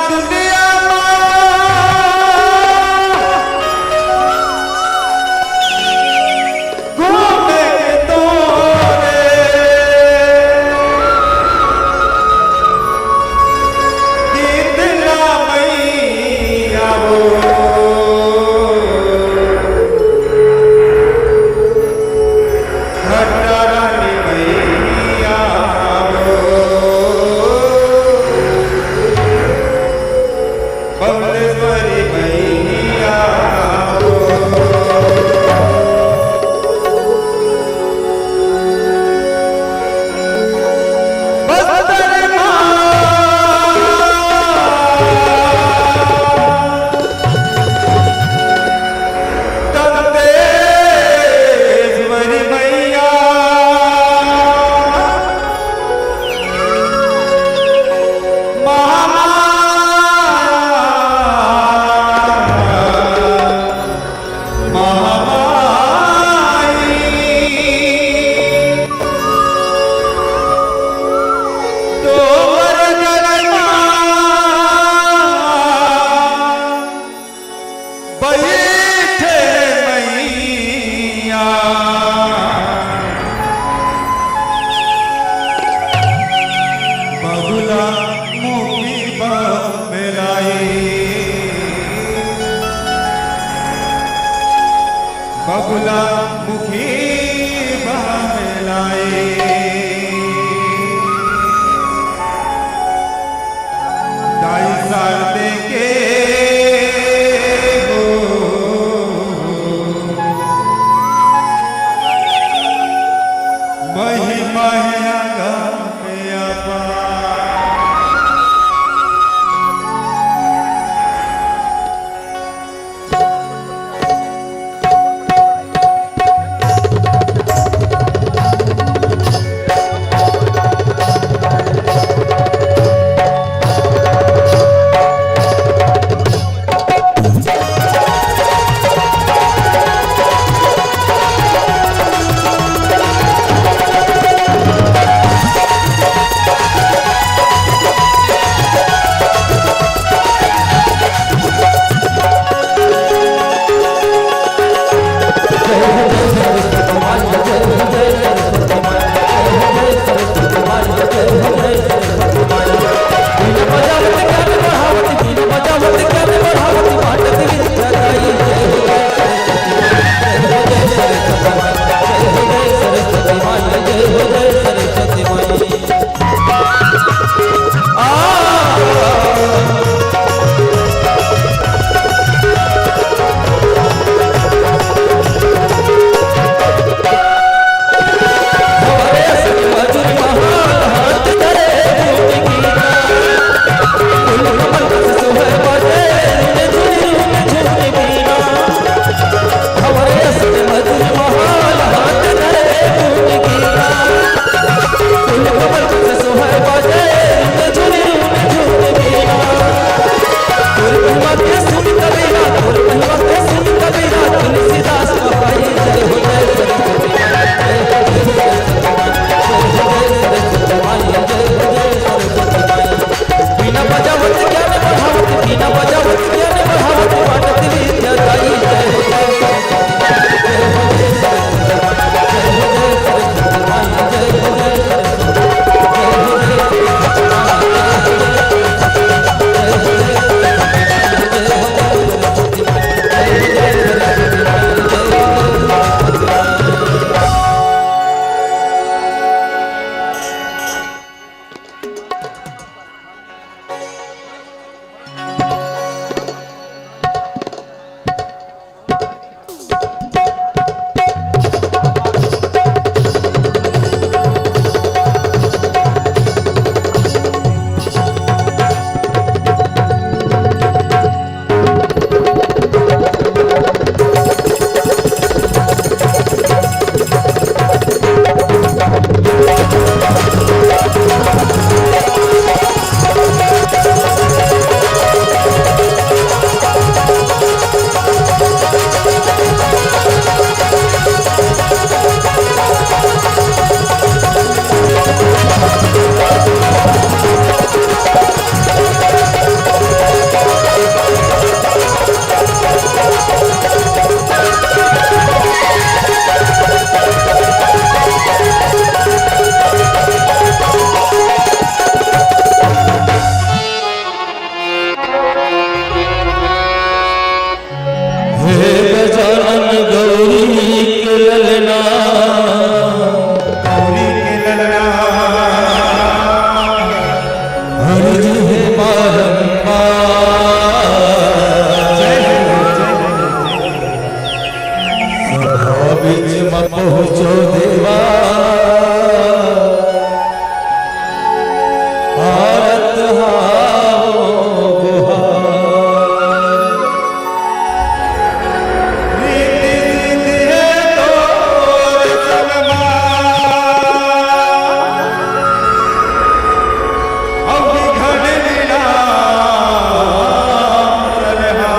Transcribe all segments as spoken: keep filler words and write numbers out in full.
दुनिया मा घूमे के तोरे गीत ला मैया हो। घटा रानी मैया हो। बम्लेश्वरी मैया हो। बस्तर मा दंतेश्वरी मैया, महामा-, महामाई, तोर गढ़ मा बइठे मइया, बगुला मुखी बमेलाई, बगुला मुखी बमेलाई। दाई शारदे के हो महिमा हे अगम अपार। ललना, गौरी के ललना, अर्ज हे बारंबार। जय हो, जय हो। सभा बीच म पहुँचो देवा, भारत हाओ गुहार। रीति सीधी हे तोर सनमा, अउ बिघड़ लीला सलहा।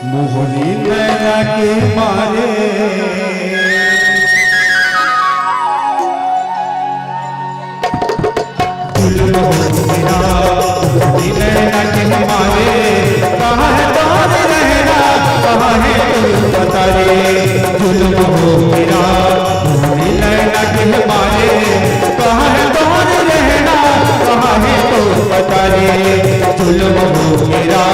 मोहनी नैना के मारे जुल्म हो गया, मोहनी नैना के मारे। कहाँ है तोर रहना, कहाँ है तोर पता रे। जुल्म हो गया, मोहनी नैना के मारे। कहाँ है तोर रहना, कहाँ है तोर पता रे। जुल्म हो गया।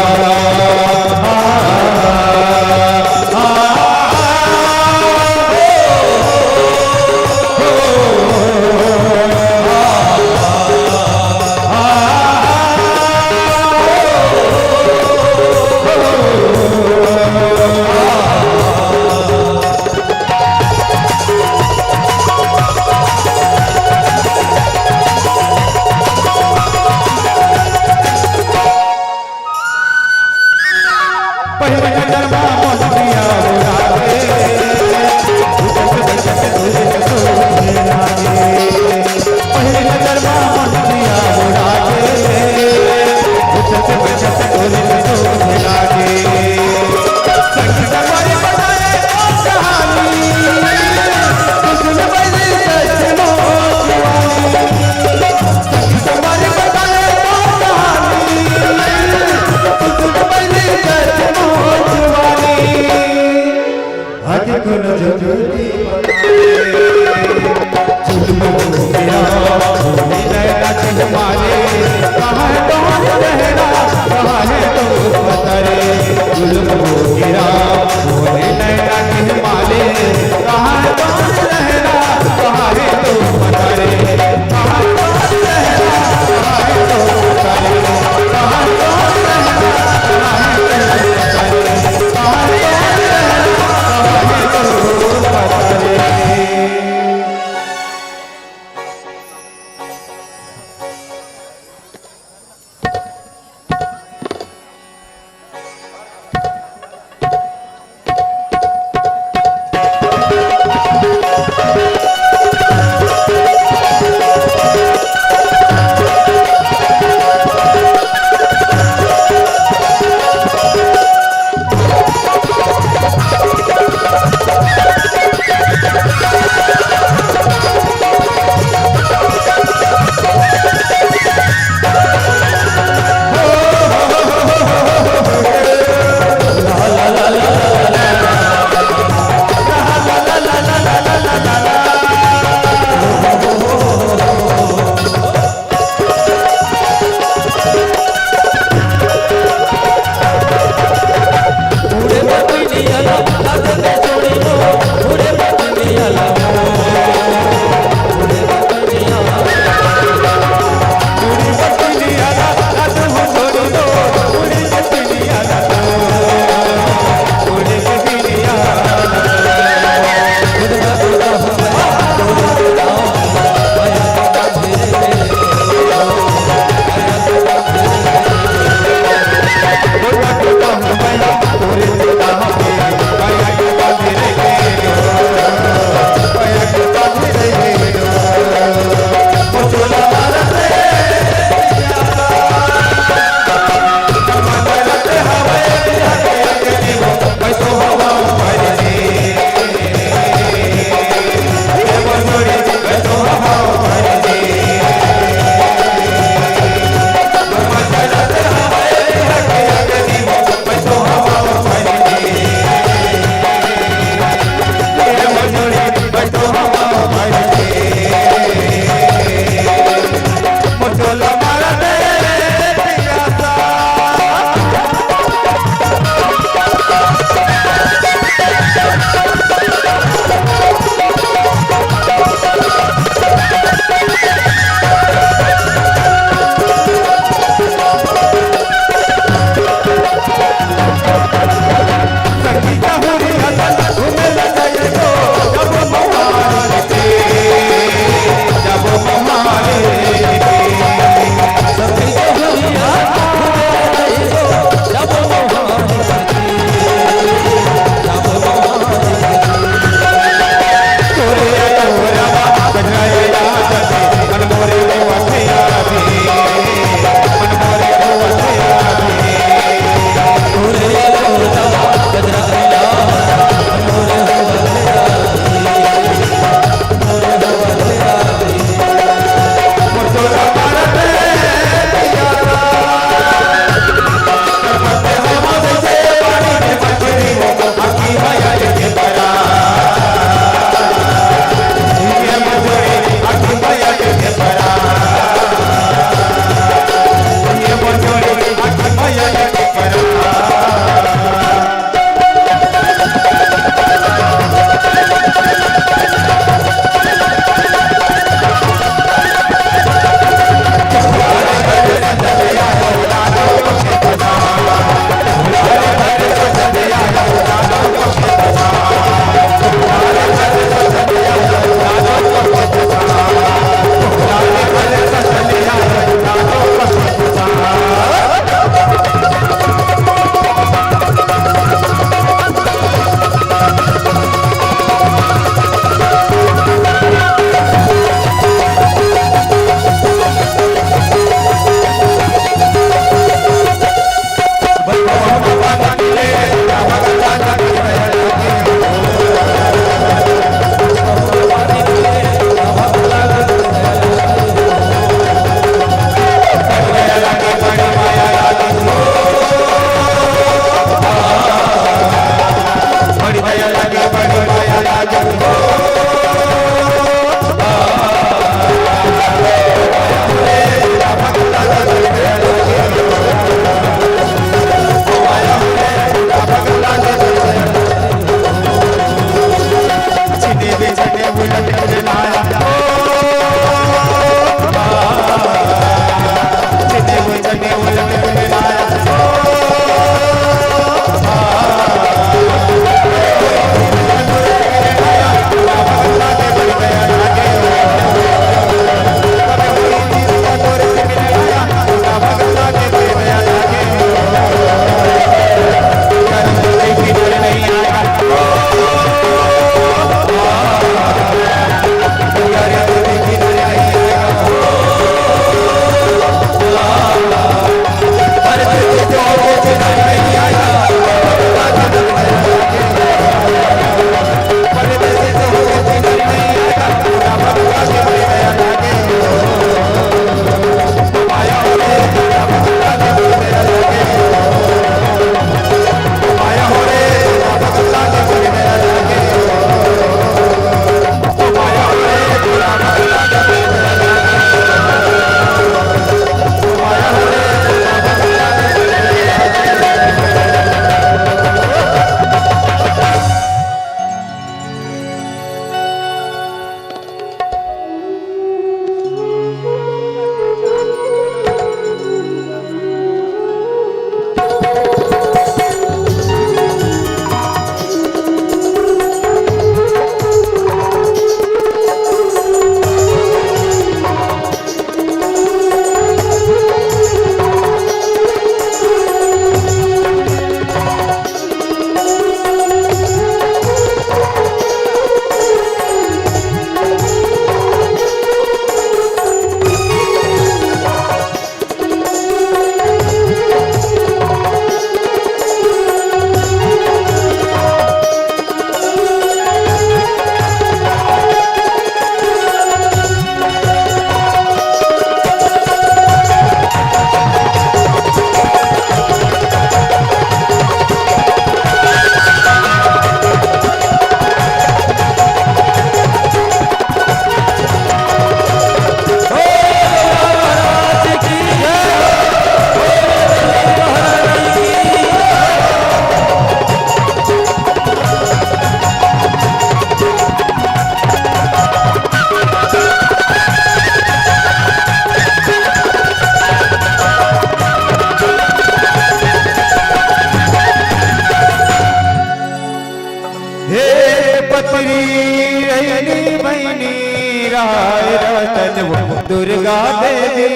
राय रतन वो दुर्गा देवी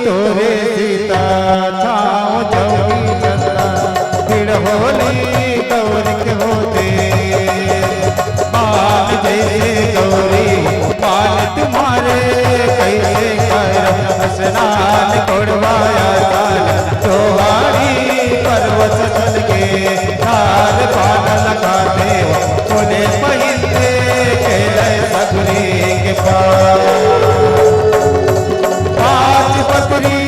तोरे सीता, छाँव चौकी चंदा, भिड़ होली गौरी के होथे। मान जैसे गौरी मान तुम्हारे, कैसे करम स्नान कोड़वाया साल, तोहारी पर्वत चल के, धार पाटन का देव, फूले पहिंदे, खेले सगरी के पार। पाँच पतरी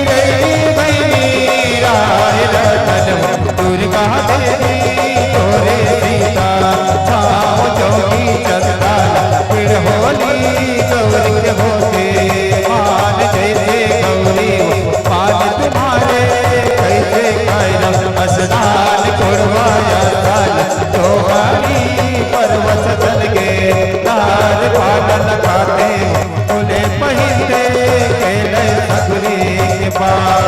रही बहिनी, राय रतन दुर्गा देवी तोरे सीता, छाँव चौकी चंदा, भिड़ होली गौरी के होथे। मान जैसे गौरी मान तुम्हारे, कैसे करम स्नान कोड़वाया साल, तोहारी पर्वत चल के, धार पाटन का देव, फूले पहिंदे, खेले सगरी के पार।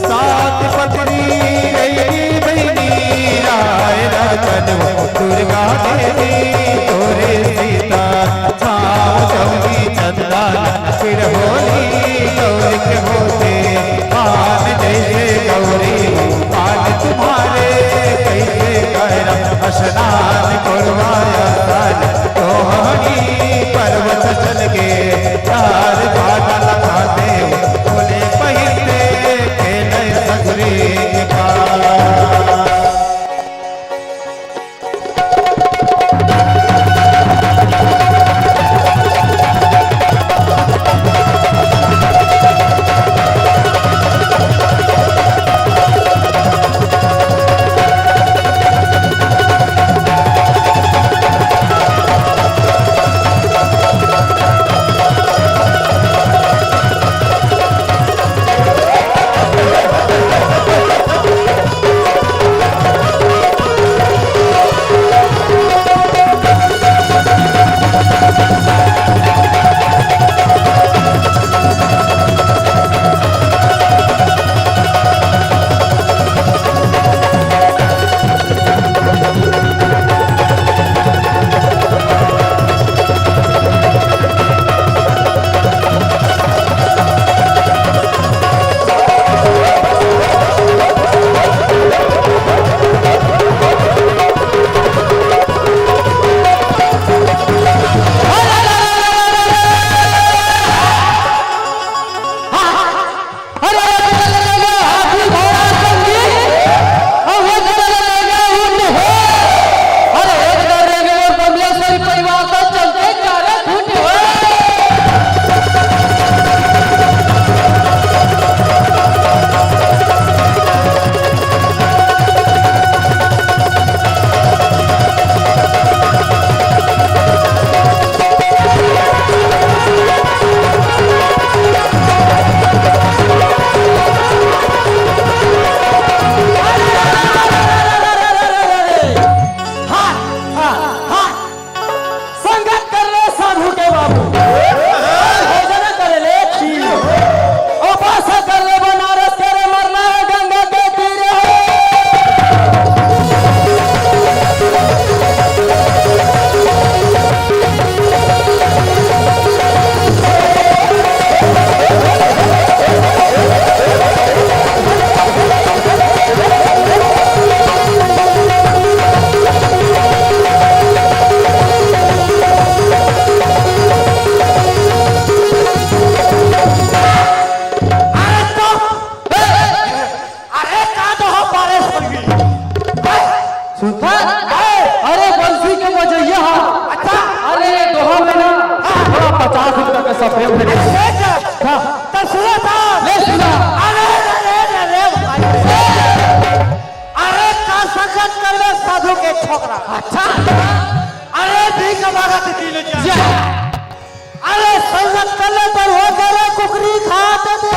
सात पतरी रही बहिनी, राय रतन दुर्गा देवी तोरे सीता, छाँव चौकी चंदा, भिड़ होली गौरी के होथे। मान जैसे गौरी मान तुम्हारे, कैसे करम स्नान कोड़वाया साल, तोहारी पर्वत चल के, धार पाटन का देव, फूले पहिंदे, खेले सगरी के पार। अरे, एक दल लेगे हाथी घोड़ा संगी, अउ एक दल लेगे ऊंट हो। अरे, एक दल लेगे मोर कमलेश्वरी परिवार तो चलते चारे खूंट हो। संगत कर ले साधु के बाबू, भोजन कर ले खीर, उपास कर ले बनारस के रे, मरना है गंगा के तीरे हो। अरे तो, ए, अरे का तो हो पारे संगी। सुनता? ए, अरे बंसी के बजैया हा। अच्छा। अरे दोहा में ना, हाँ। थोड़ा पचास रुपया का सफेद है। अच्छा। हाँ। तो सुनो तो। ले सुना। अरे, अरे, अरे, अरे, भाई। अरे का संगत कर ले साधु के छोकरा। अच्छा। अरे भीख मांगत तीन चार। जा। अरे संगत कर ले पर हो करे कुकरी खात दे।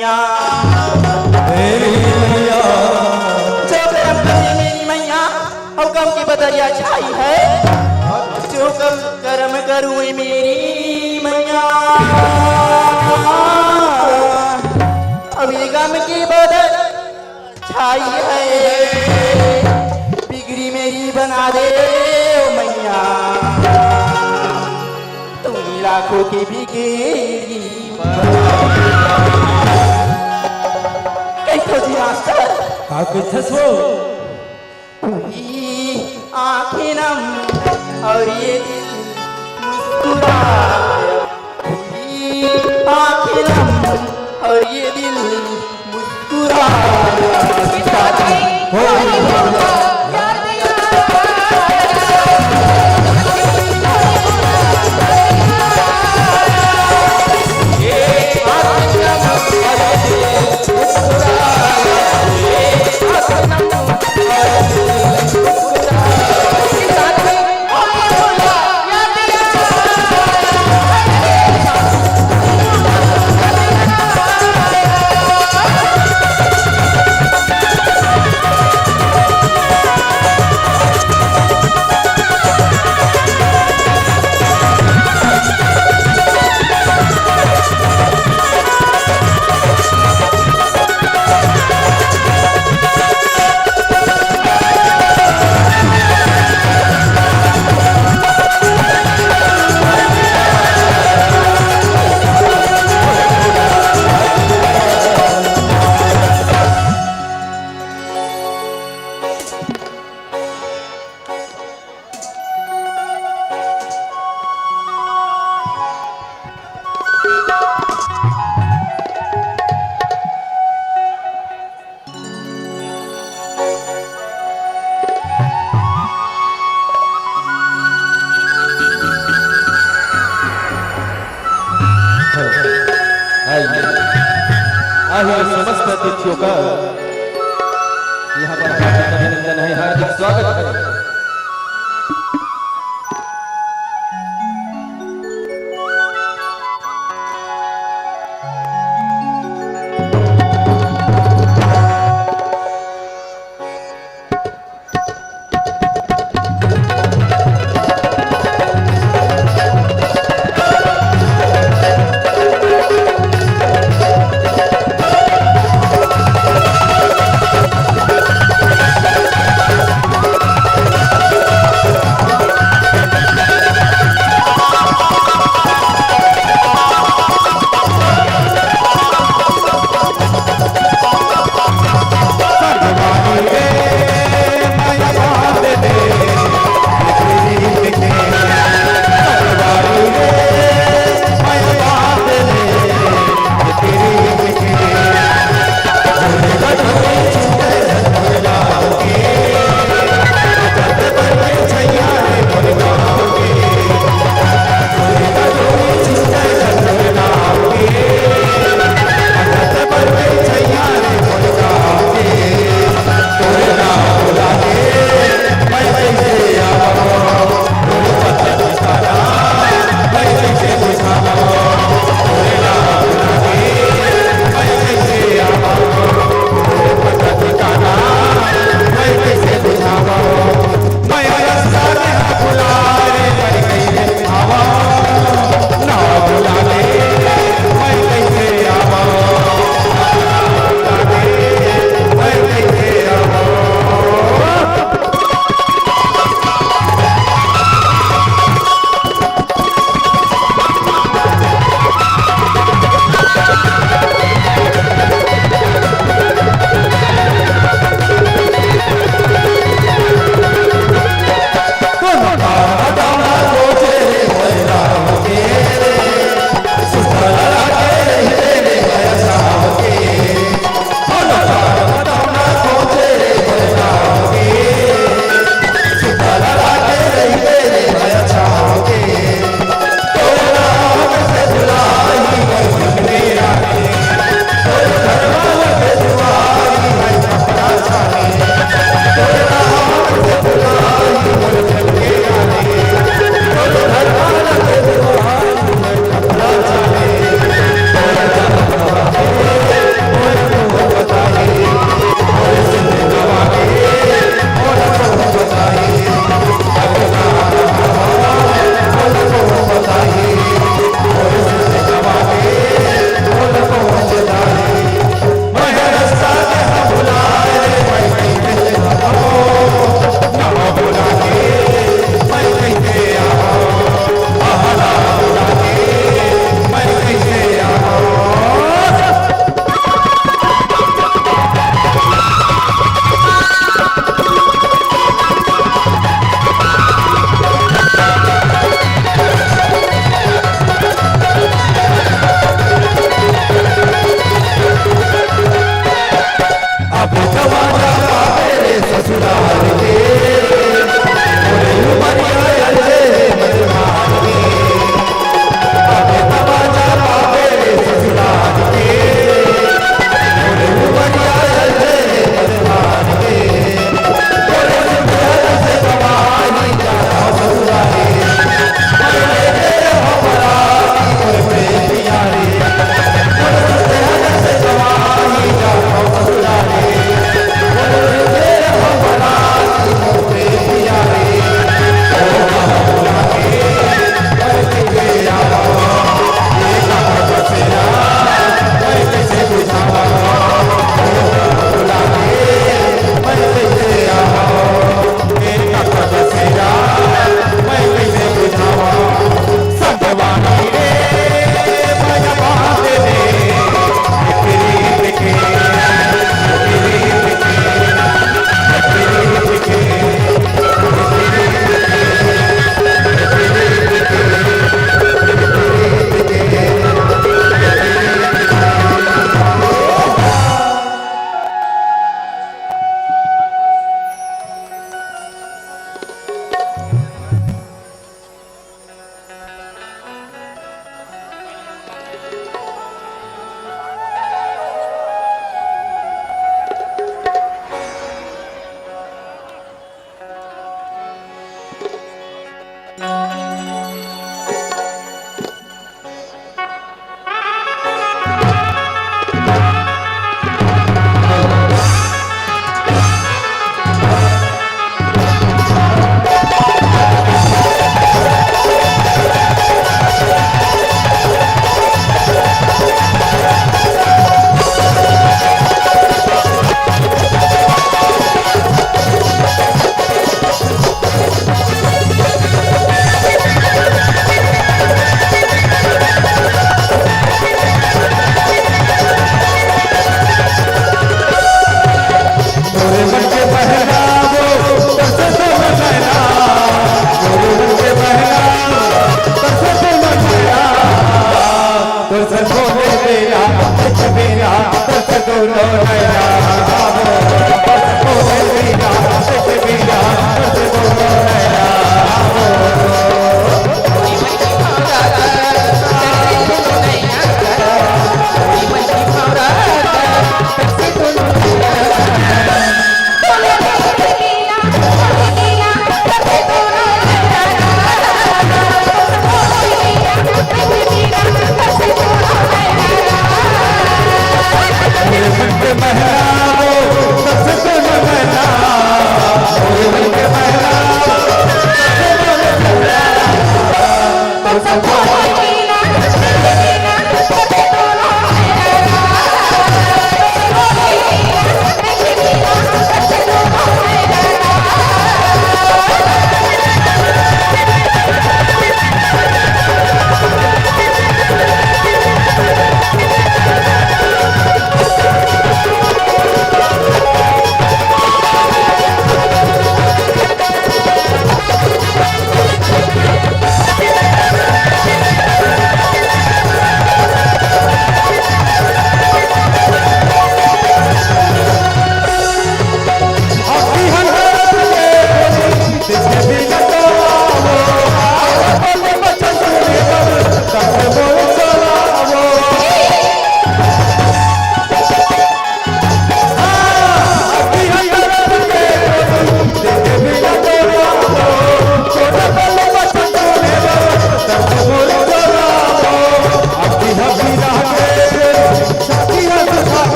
हे मैया। जो करम करुए मेरी मैया, हुकम की बदरिया छाई है। जो कम करम करुए मेरी मैया, अभी गम की बदर छाई है। बिगड़ी मेरी बना दे ओ मैया, तू लाखों की बिगड़ी। कहिथों जी मास्टर। का कहिथस वो? पूरी आंखें नम और ये दिल मुस्कुरा। पूरी आंखें नम और ये दिल मुस्कुरा। आइए, आइए, समस्त अतिथियों का यहाँ पर हार्दिक अभिनंदन है, हार्दिक स्वागत है।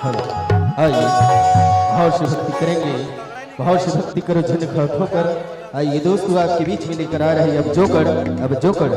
हेलो, आइए, भाव से भक्ति करेंगे, भाव से भक्ति करो झंड खड़ा होकर। आइए दोस्तों, आपके बीच में लेकर आ रहे हैं अब जोकड़, अब जोकड़।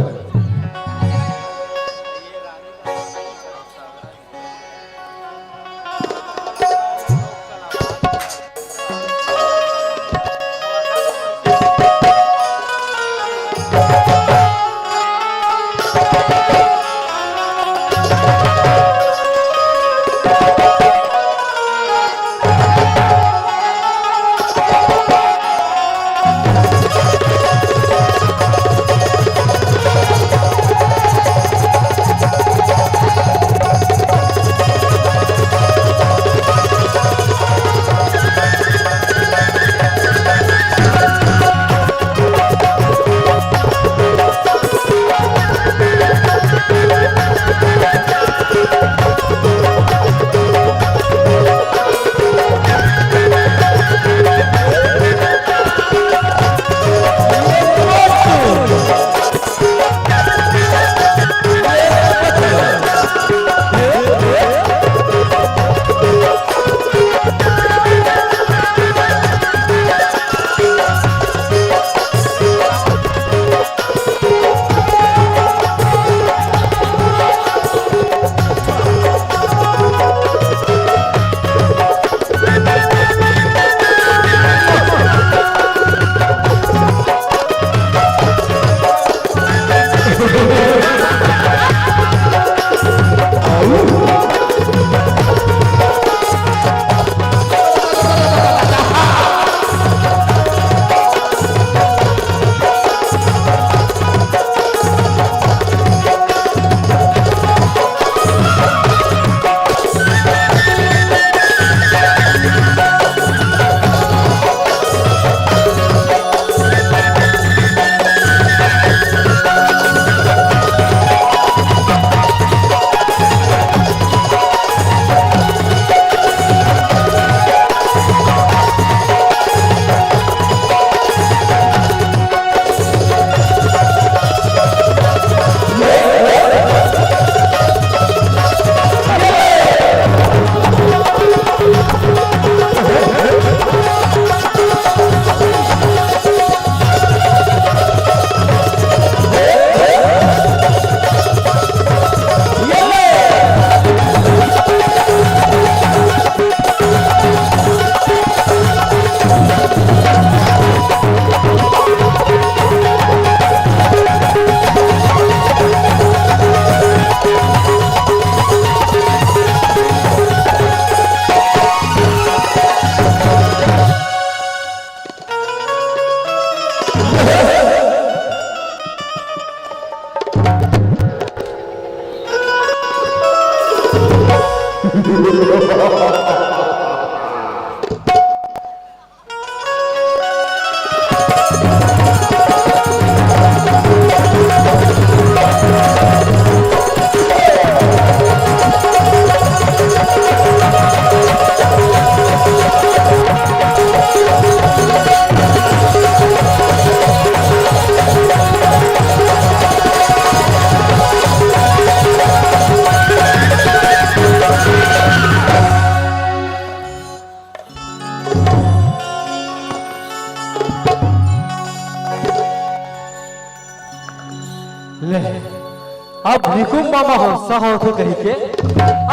अब निकुम मामा हौसा होथे कहिके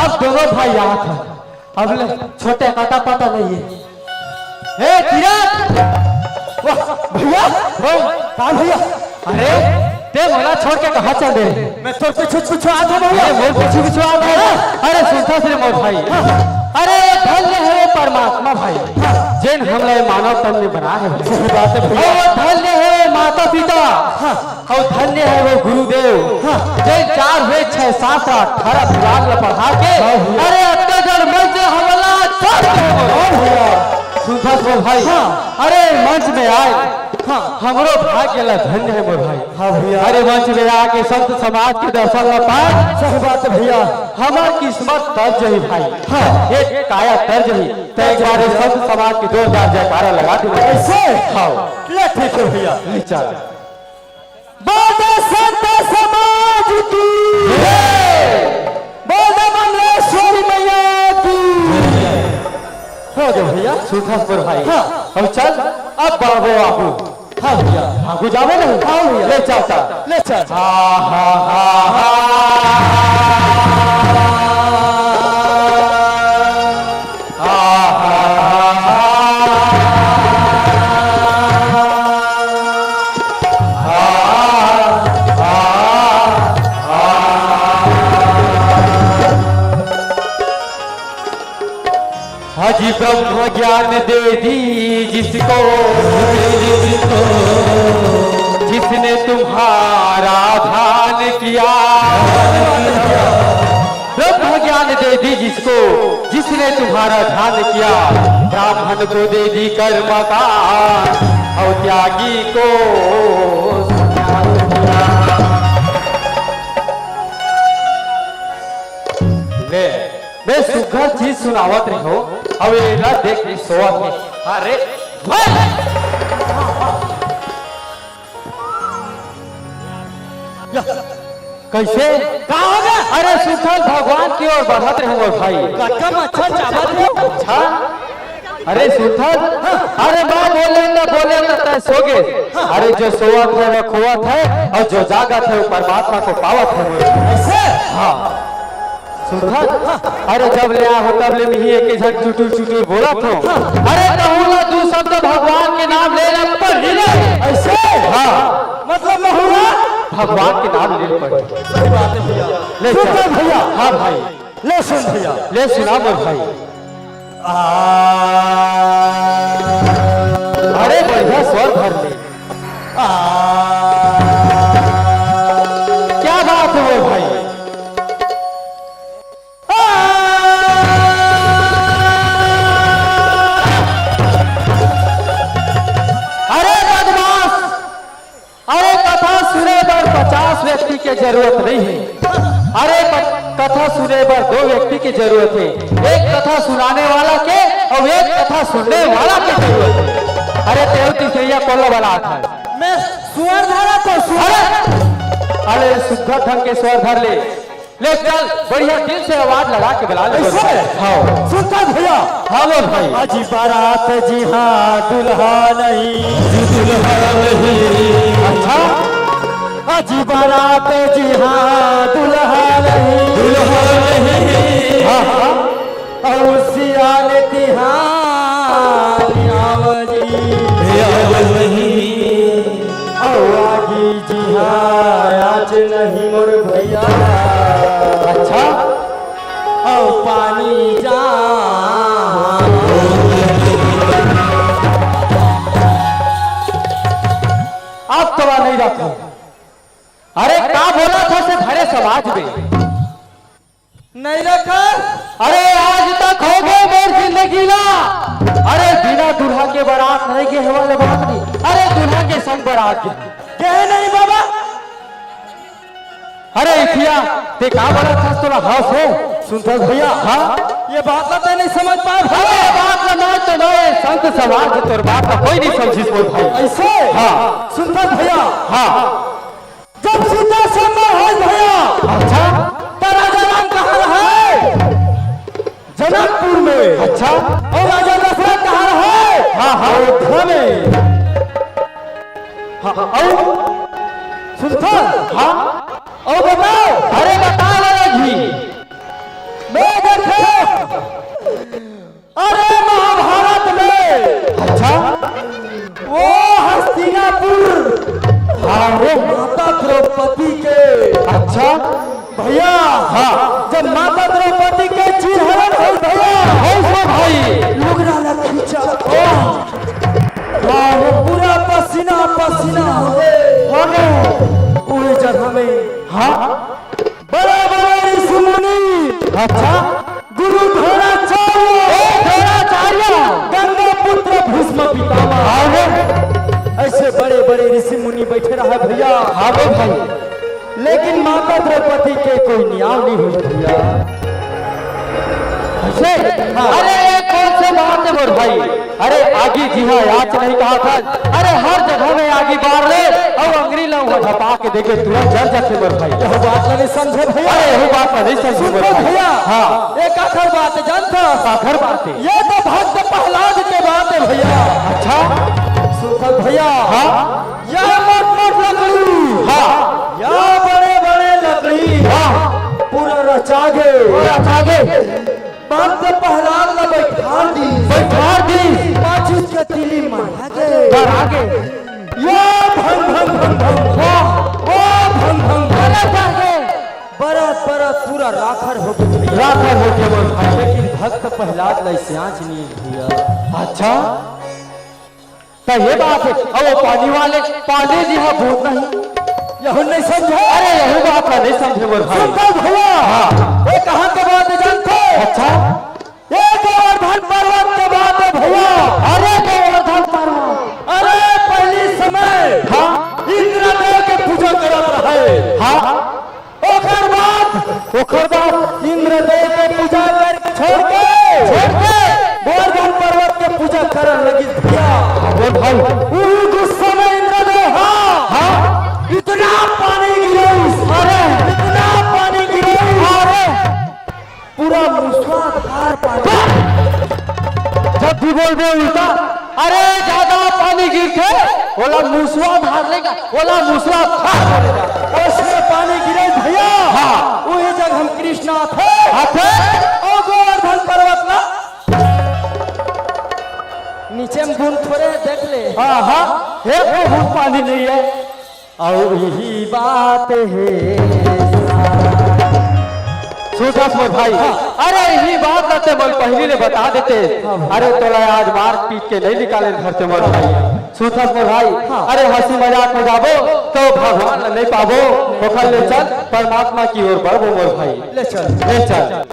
अब दोनों भाई आत हे। अब ले छोटे का अता पता नहीं हे। ए किरण, वाह भैया। ओ, का भैया? अरे, तें मोला छोड़ के कहाँ चल दे? मैं तोर पीछू पीछू आत हँव भैया। अरे, मोर पीछू पीछू आत हस? अरे, सुनथस रे मोर भाई। अरे, धन्य हे वो परमात्मा भाई, जेन हमला ये मानव तन में बनाए हे। सही बात हे भैया। अउ धन्य हे वो माता पिता। हाँ। अउ धन्य हे वो गुरुदेव, हाँ। जेन चार वेद, छह शास्त्र, अठारह पुराण ला पढ़ा के, हाँ भैया। अरे, अत्ता जड़ मंच हमला छोड़ के हो। हाँ भैया। सुनथस वो भाई। हाँ। अरे, मंच में आए, हाँ। हमरो भाग्य ला धन्य हे मोर भाई। हाँ भैया। अरे, मंच में आके संत समाज के दर्शन ला पाए। सही बात हे भैया। हमर किस्मत तर जही भाई। हाँ। ये काया तर जही। तें एक बार ये संत समाज के जोरदार जयकारा लगा दे। ऐसे? हाँ। ले ठीक हे भैया। ले चल। बोल दे संत समाज की। जय। बोल दे मंडलेश्वरी मैया की। हो गया भैया। सुनथस मोर भाई। हाँ। अब चल, अब बाबू आगू। हाँ भैया। आगू जाबे नहीं? हाँ भैया। ले चल, चल। ले चल। हा, हा, हा, हा। हाजी ब्रह्म ज्ञान दे दी जिसको, जिसने तुम्हारा ध्यान किया। ब्रह्म ज्ञान दे दी जिसको, जिसने तुम्हारा ध्यान किया। ब्राह्मण को दे दी कर्म का, और त्यागी को ज्ञान किया। ले, मैं सुघर चीज सुनावत रहे हँव, अब एला देख के सोवत हे। अरे, कइसे? का हो गे? अरे, सुघर भगवान के ओर बढ़त रहे हँव भाई। कतका मच्छर चाबत हे। अच्छा? अरे सुनथस, अरे मैं बोलेंव त, बोलेंव त तैं सो गे। अरे जो सोवत हे वो खोवत हे, अउ जो जागत हे वो परमात्मा को पावत हे। ऐसे? हाँ। सुनथस, अरे जब ले आए हँव तब ले मिही एक झन चुटुर चुटुर बोलत हँव। अरे कहूँ ना दू शब्द भगवान के नाम ले ले पर ही ले। ऐसे? हाँ। मतलब महुआ? भगवान के नाम ले ले पर ही। सही बात हे भैया। ले सुन चल। भैया। हाँ भाई। ले सुन भैया। ले सुना मोर भाई। आ। अरे बढ़िया स्वर भर ले। आ। क्या बात हे भाई। आ। अरे बदमाश, अरे कथा सुने बर पचास व्यक्ति के जरूरत नहीं हे। अरे क-, कथा सुने बर दो व्यक्ति के जरूरत हे, एक कथा सुनाने वाला के अउ एक कथा सुनने वाला के जरूरत हे। अरे तें तीसरइया कोन ला बलात हस? मैं स्वर धरत हँव, स्वर। अरे, अरे सुघर ढंग के स्वर धर ले। ले चल, बढ़िया दिल से आवाज लगा के बला ले। ऐसे? हाँ। सुनथस भैया। हाँ बोल भाई। अजी बारात जी हाँ, दुल्हा नहीं। जी दुल्हा नहीं। अच्छा। अजी बारात जी हाँ, दुल्हा नहीं। दुल्हा नहीं। हाँ, हाँ। अउ सियान तिहार आवजी। आवजी। अउ आगी जिहा आच नहीं मोर भैया। अच्छा। अउ पानी जा। अब तो नहीं रखो। अरे का बोलथस धरे समाज में? नहीं रखस। अरे आज तक हो गे मोर जिंदगी ला। अरे बिना दूल्हा के बारात नहीं गे हे वाले बात नहीं। अरे दूल्हा के संग बारात गे। गे नहीं बाबा। अरे इथिया, तें का बोलथस तोला हौस हे? सुनथस भैया। हाँ? ये बात ला तें नहीं समझ पाए भाई। अरे बात ला मैं तो नहीं, संत समाज तोर बात ला कोई नहीं समझिस मोर भाई। ऐसे? हाँ। सुनथस भैया। हाँ। जब सीता स्वयंवर होइस भैया। अच्छा। त राजा राम कहाँ रहे? जनकपुर में। अच्छा। अउ राजा दशरथ कहाँ रहे? हाँ, हाँ। अयोध्या में। हाँ, हाँ, अउ? सुनथस? हाँ। अउ बताओ। अरे बता ले जी। मैं देखे, अरे महाभारत में, अच्छा, वो हस्तिनापुर, हाँ, वो माता द्रौपदी के, अच्छा, भैया, हाँ। जब माता द्रौपदी के चीर हरण होई भैया, होई सो भाई। लुगरा ला खींचा, ओह। हाँ, वो पूरा पसीना पसीना हो गए। हो गए। वही जगह में, हाँ, बड़े बड़े ऋषि मुनि, अच्छा, गुरु द्रोणाचार्य, ए, द्रोणाचार्य, गंगा पुत्र भीष्म पितामह। अरे, ऐसे बड़े बड़े ऋषि मुनि बैठे रहे भैया। हाँ बे भाई। लेकिन माता द्रौपदी के कोई न्याय नहीं हुई भैया। ऐसे? हाँ। अरे ये कौन से बात है मोर भाई? अरे आगी जिहा आँच नहीं कहा था। अरे हर जगह में आगी बार ले अउ अंगरी ला उहाँ झपा के देखे तुरंत जर जाथे मोर भाई। यह बात ला नहीं समझे भैया। अरे यही बात ला नहीं समझे सुन मोर तो भाई। भैया। हाँ। एक आखर बात जानता। आखर बात है। ये तो भक्त प्रहलाद के बात है भैया। अच्छा। सुन तो भैया। हाँ। या मोट मोट लकड़ी। हाँ। या बड़े बड़े लकड़ी। हाँ। पूरा रचा गे। पूरा रचा गे। भक्त प्रहलाद ला बैठार दी। बैठार दी। माचिस के तीली मरा गे। मरा गे। या भंग भंग भंग भंग। वाह। ओ भंग भंग भंग। अरे जागे। बरत बरत पूरा राखर हो गए। राखर हो गए बोल भाई। लेकिन भक्त प्रहलाद ला सियाच नहीं भैया। अच्छा। तो ये बात है, अब वो पानी वाले, पानी जी हाँ भूत नहीं। यहू नहीं समझे? अरे यही बात है, नहीं समझे मोर भाई। सुन तो भैया। हाँ। ये कहाँ के बात है जानते? अच्छा। ये गोवर्धन पर्वत के बात है भैया। अरे गोवर्धन पर्वत। अरे पहली समय हाँ। इंद्रदेव के पूजा करत रहे। हाँ। ओकर बाद, ओकर बाद इंद्रदेव के पूजा कर छोड़ के, छोड़ के गोवर्धन पर्वत के पूजा करन लगिस भैया। अरे भाई। उही गुस्सा में इंद्रदेव, हाँ, हाँ। इतना पानी गिरइस, अरे। इतना पानी गिरइस, अरे। पूरा मूसलाधार पानी। जब भी बोलबे उल्टा, अरे ज्यादा पानी गिरथे, ओला मूसलाधार लेगा, ओला मूसलाधार बोले जाथे। ओइसने पानी गिरे भैया। हाँ। उही जग हम कृष्ण आथे। आथे। अउ गोवर्धन पर्वत ला नीचे में बूंद थोड़े देख ले। हाँ, हाँ। हे प्रभु, पानी नहीं है। अउ इही बात हे। सुन तो मोर भाई, हाँ। अरे इही बात ला ते मोला पहिली ले बता देते। हाँ भाई। अरे तोला आज मार पीट के नहीं निकाले घर से मोर भाई। सुन तो मोर भाई, हाँ। अरे हंसी मजाक में जाबो तो भगवान ला नहीं पाबो। ओखर ले चल परमात्मा की ओर बढ़बो मोर भाई। ले चल। ले चल।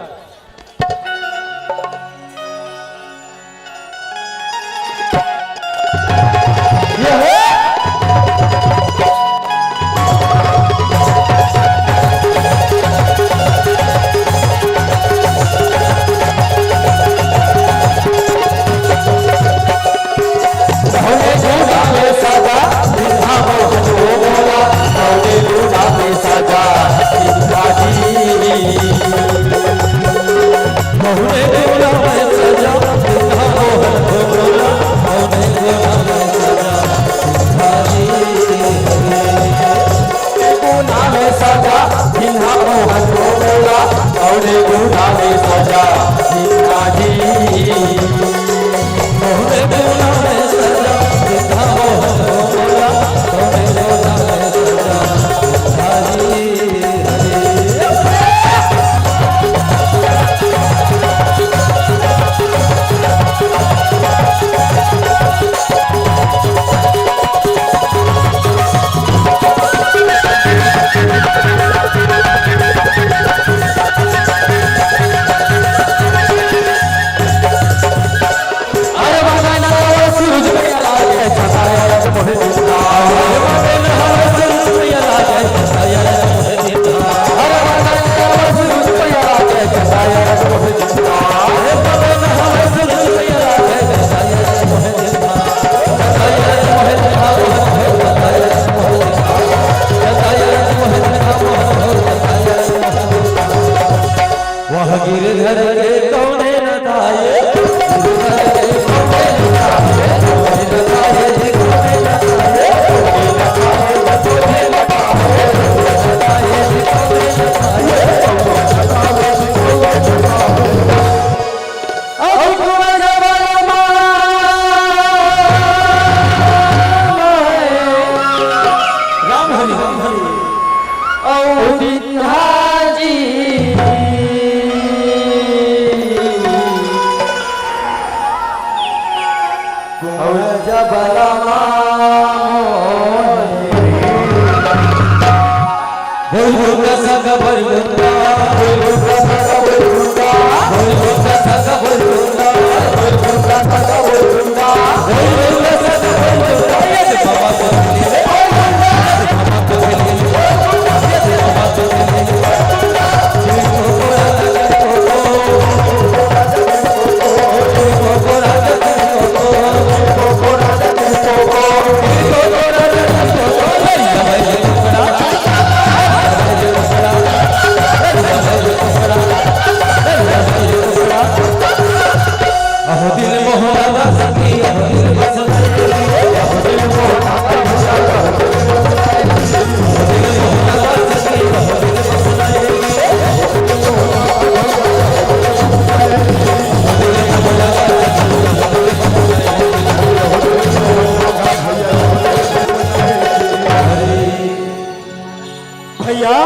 भैया,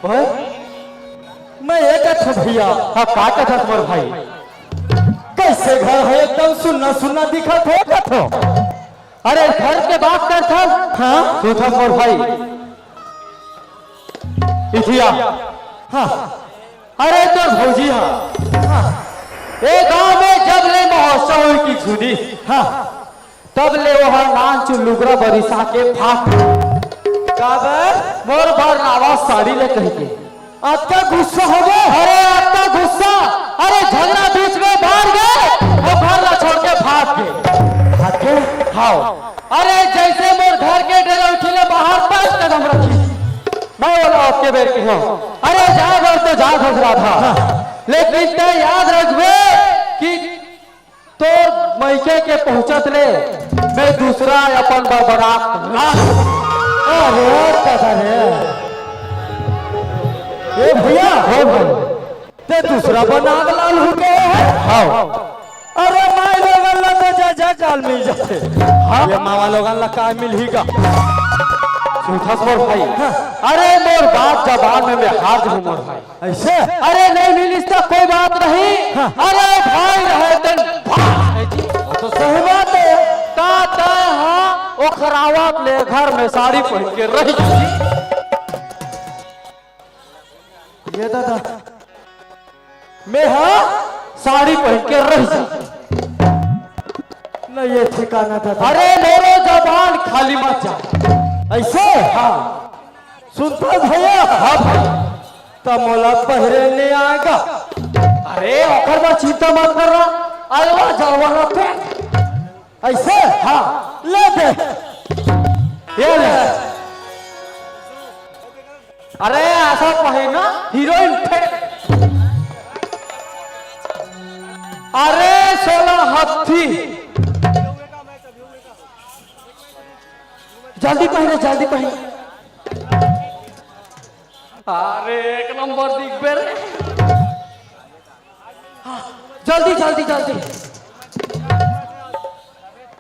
ओए, मैं ये कथों भैया। हाँ, का कथस मोर भाई? कैसे घर है, एकदम सुन्ना सुन्ना दिखत है कथों। अरे घर के बात करथस। हाँ। सुनथस मोर भाई। इठिया। हाँ। अरे तोर भौजी हा। हाँ। ए गांव में जब ले महोत्सव होई के सुनी। हाँ। तब ले ओहा नानचुन लुगरा बरिसा के फाट। काबर? मोर बर लावा साड़ी ले कहिके। अतका गुस्सा होगे? अरे अतका गुस्सा, अरे झगड़ा बीच में बाढ़ गे, वो घर ला छोड़ के भाग गे। भाग गे? हाँ। अरे जैसे मोर घर के डेरौठी ले बाहर पाँच कदम रखिस, मैं ओला ओतके बेर केहेंव, अरे जा बर तो जा घसरा था, लेकिन तैं याद रखबे कि तोर मइके के पहुंचत ले मैं दूसरा अपन बर बरात ला। अरे दादा रे। ए भैया, हो भाई, तैं दूसरा बर नाग लाल हो गे हे। हाँ। अरे माई लोगन ला तो जा जा काल मिल जाथे। हाँ। ये मावा लोगन ला का मिलही गा? सुनथस मोर भाई। हाँ। अरे मोर बात जबान में मैं हार जाहूं मोर भाई। अइसे? अरे नहीं मिलिस त कोई बात नहीं। हाँ। अरे भाई रहे तेन भाई। वो तो सही बात है। ता, ता, हाँ, ओखरावत ले घर में साड़ी पहिर के रहि जाही। ये दादा, मैं हा साड़ी पहिर के रहि जाही। नहीं, ये ठिकाना दादा। अरे मोरो जबान खाली मत जा। अइसे? हाँ। सुनथस भैया? हाँ भाई। त मोला पहिरे नइ आय गा। अरे, ओकर बर चिंता मत कर ना। अलवा जलवा ना पे। अइसे? हाँ। ले दे। ये ले। अरे, अइसा पहिर ना, हीरोइन फेंक। अरे, सोला हत्थी। जल्दी पहिरे, जल्दी पहिरे। अरे, एक नंबर दिखबे रे। जल्दी, जल्दी, जल्दी।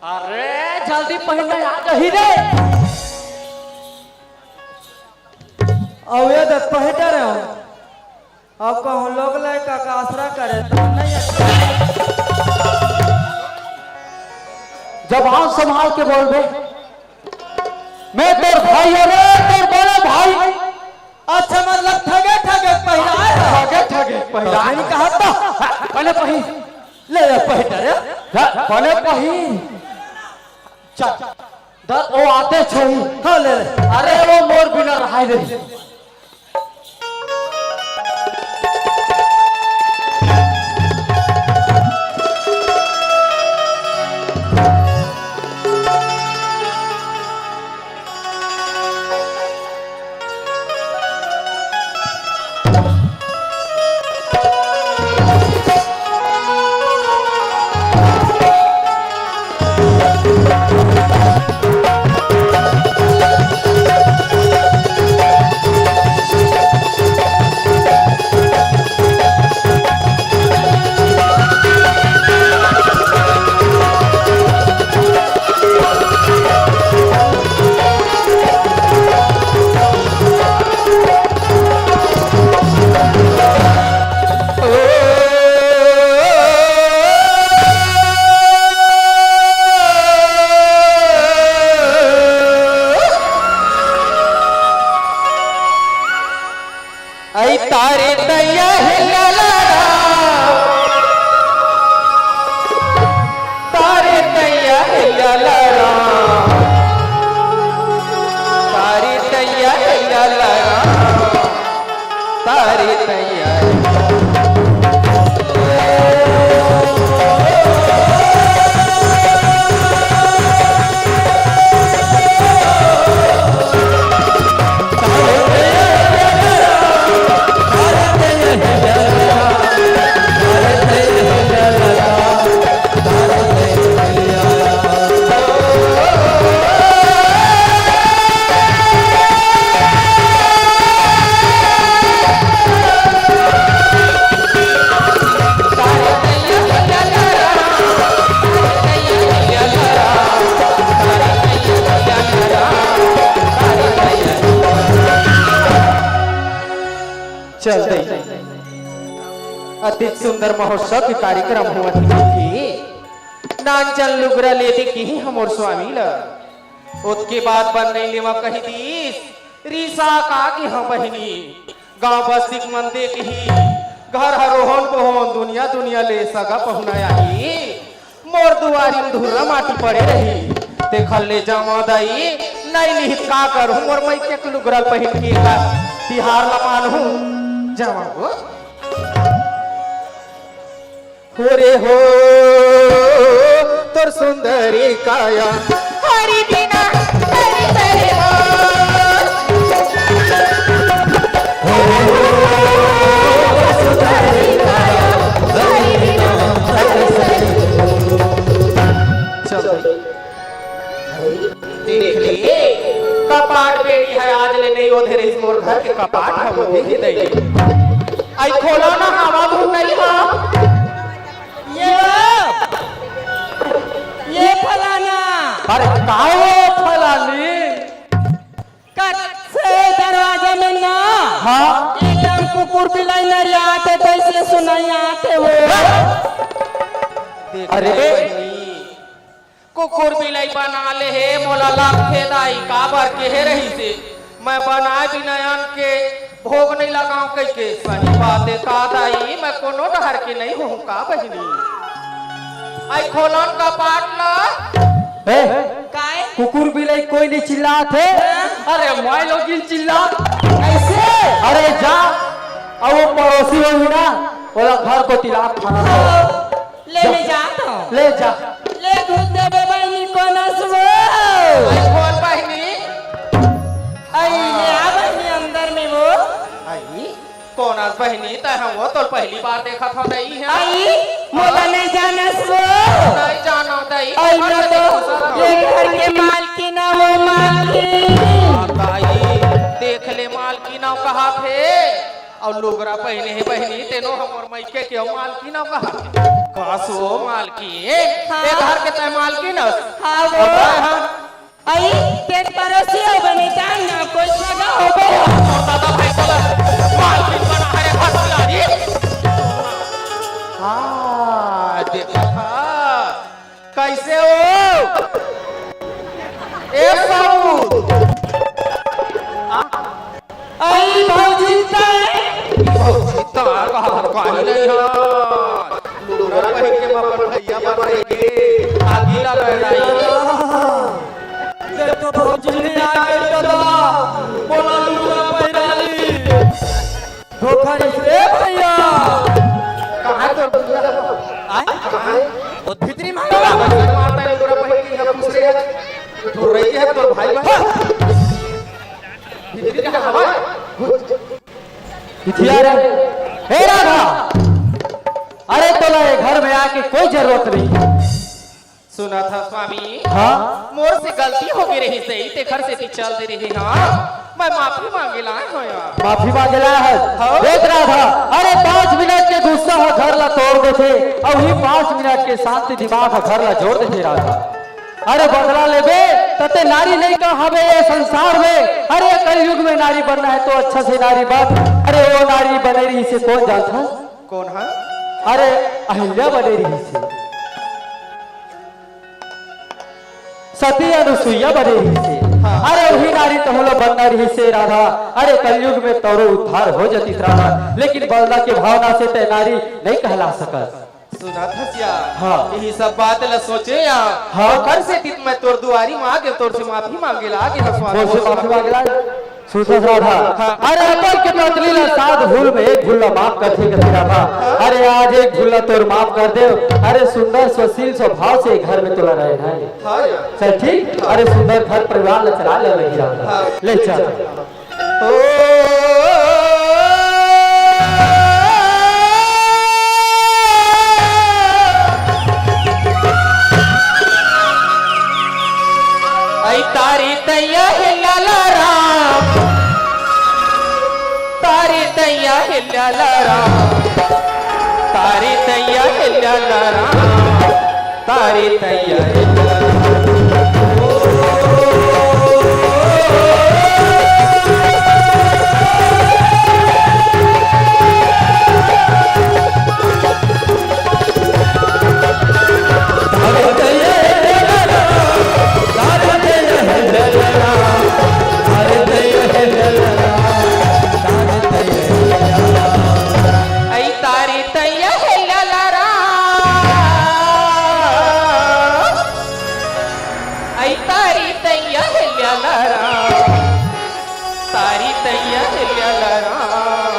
अरे, जल्दी पहिर ना, आ जाही रे। अउ ये देख, पहिर डरे हो। अब कहूँ लोग लइका का आसरा करे, त नहीं अच्छा। जबान संभाल के बोलबे। मैं तोर भाई हंव रे, तोर बड़ा भाई। अच्छा, मतलब ठगे ठगे पहिराय हे। ठगे ठगे पहिराय। नहीं कहा था। बने पहिर। ले, ले, पहिर रे। जा, बने पहिर। चल, द-, वो आते छोही। हाँ, ले, ले। अरे, वो मोर बिना रहाय ले। अरे तैयारी। चल दे। अति सुंदर महोत्सव के कार्यक्रम हुआ थी। नान जन लुगरा ले दे किही हमर स्वामी ल। ओतके बाद बन नइ लेवा कहि दीस। रिसा का किहा बहिनी। गांव बस्ती के मन दे किही। घर हर ओहन पोहन दुनिया दुनिया ले सगा पहुना आही। मोर दुआरी म धुर्रा माटी पड़े रही। तेखर ले जावा दाई। नइ लिहित का करू मोर मइके के लुगरा ल पहिन के का तिहार ल मानहूं। जावा हो। हो रे हो, तोर सुंदरी काया। हरि बिना हरि करे हो। चल। देख ले, कपाट बेड़ी हे, आज ले नइ ओधे रहिस मोर घर के कपाट, हम ओधे ही दई। आई खोला ना, हवा धुन नइ हा। ये लो, ये फलाना। अरे का हो फलानी? कट से दरवाजा में ना। हाँ। एकदम कुकुर बिलाई नरियात हे, तइसे सुनाई आत हे वो। देख अरे। ले बहिनी, कुकुर बिलाई बना ले हे, मोला लगथे दाई, काबर केहे रहिसे, मैं बनाए बिनयन के भोग नइ लगांव कहिके। सही बात हे का दाई, मैं कोनो डहर के नइ होहूं का बहिनी? आई खोलन कपाट ला। ए, काय? कुकुर बिलाई कोई नइ चिल्लात हे। अरे, माय लोगिन चिल्ला। कइसे? अरे, जा, अउ वो पड़ोसी होही ना, ओला घर कोती ला खाना दे। ले, ले जात हंव। ले जा। ले दूध देबे बहिनी, कोन अस वो? आई खोल बहिनी। आई, ले आ बहिनी अंदर में वो। आई, कोन अस बहिनी, तैं ह वो तोल पहिली बार देखत हंव, नइ हे। आई, मोला नइ जानस वो। नइ जानव दाई, आई, मैं तो ये घर के मालकिन हंव, वो मालकिन। दाई, देख ले मालकिन हंव कहाथे। अउ लुगरा पहिने हे बहिनी, तेनो हमर मइके के अउ मालकिन अउ कहा। का सो मालकिन? हाँ। ए घर के तैं मालकिन अस? हाँ, वो। अउ तैं हा? अई, तें परोसी हो बने, जान ना, कोई सगा हो बे। तोर दादा भाई साला मालकिन बना हरे भटियारी। हाँ, देखा था। कइसे हो? ए साहू। अई भौजी तैं। भौजी तैं कहा काहे नइ हा? लुगरा पहिर के मैं अपन भैया बर रहिगे। आगी ला रहे रही। ये तो भौजी नइ आ गई दादा। बोला लुगरा पहिरा ली। धोखा नहीं से भैया। कहाँ तोर लुगरा? आय? कहाँ? वो भीतरी में है। माता लुगरा पहिर के यहाँ घुस रही है। तो रही है तोर भाई बहन। भीतरी का हवा। इतिया रे। हे राधा, अरे तोला ये घर में आके कोई जरूरत नहीं। सुना था स्वामी, हाँ? मोर से गलती हो गई रही सही, तेखर से ती चल दे रही, हाँ? मैं माफी मांगे लाए हो यार। माफी मांगे लाए है? हाँ। देख राधा, अरे पाँच मिनट के गुस्सा ह घर ला तोड़ देथे, अउ ही पाँच मिनट के शांति दिमाग ह घर ला जोड़ देथे राधा। अरे बदला लेबे, त ते नारी नइ का हबे ये संसार में। अरे कलयुग में नारी बनना है तो अच्छा से नारी बन। अरे वो नारी बने रहिसे कोन जानत हस? कोन हा? अरे अहिल्या बने रहिसे। सती अनुसुईया बने रहिसे। हाँ। अरे उही नारी तहूं ला बनना रहिसे राधा। अरे कलयुग में तोरो उद्धार हो जतिस राधा, लेकिन बलदा के भावना से तैं नारी नइ कहला सकस। सुना था सिया, हाँ। यही सब बात ला सोचे या। हाँ। ओकर से तीत मैं तोर दुआरी में आके तोर से माफी मांगे ला आगे हंसवा। तोर से माफी मांगे ला। सुनथस राधा? हाँ। अरे अपन के पत्नी ला सात भूल में एक भूल ला माफ करथे कथे राधा। अरे आज एक भूल ला तोर माफ कर देव। अरे सुंदर स्वशील स्वभाव से घर में तोला रहना हे। हाँ यार। चल ठीक, अरे सुंदर घर परिवार ला चला ले लगी राधा। हाँ। ले चल। ओ ऐ तारी तैया हे लाला राम, तारी तैया हे लाला राम, तारी तैया हे लाला राम, तारी तैया हे लाला राम। ऐ तारी तैया हे लाला राम, ऐ तारी तैया हे लाला राम, तारी तैया हे लाला राम,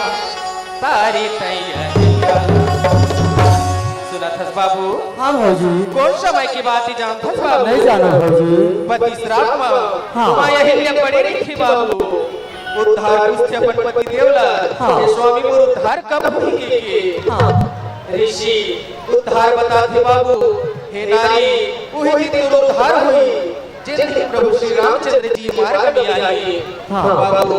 तारी तैया हे लाला राम। सुनथस बाबू? हाँ भौजी। कोन समय के बात हे जानथस बाबू? नहीं जाना भौजी। पति श्राप मा हाँ। माँ अहिल्या पड़े रहिथे बाबू। उद्धार पूछथे अपन पति देव ला, हाँ। हे स्वामी मोर उद्धार कब होही के? हाँ। ऋषि उद्धार बताथे बाबू, हे नारी, उही दिन तोर उद्धार होही, जेन दिन प्रभु श्री रामचंद्र जी मार्ग में आही। हाँ। बाबू,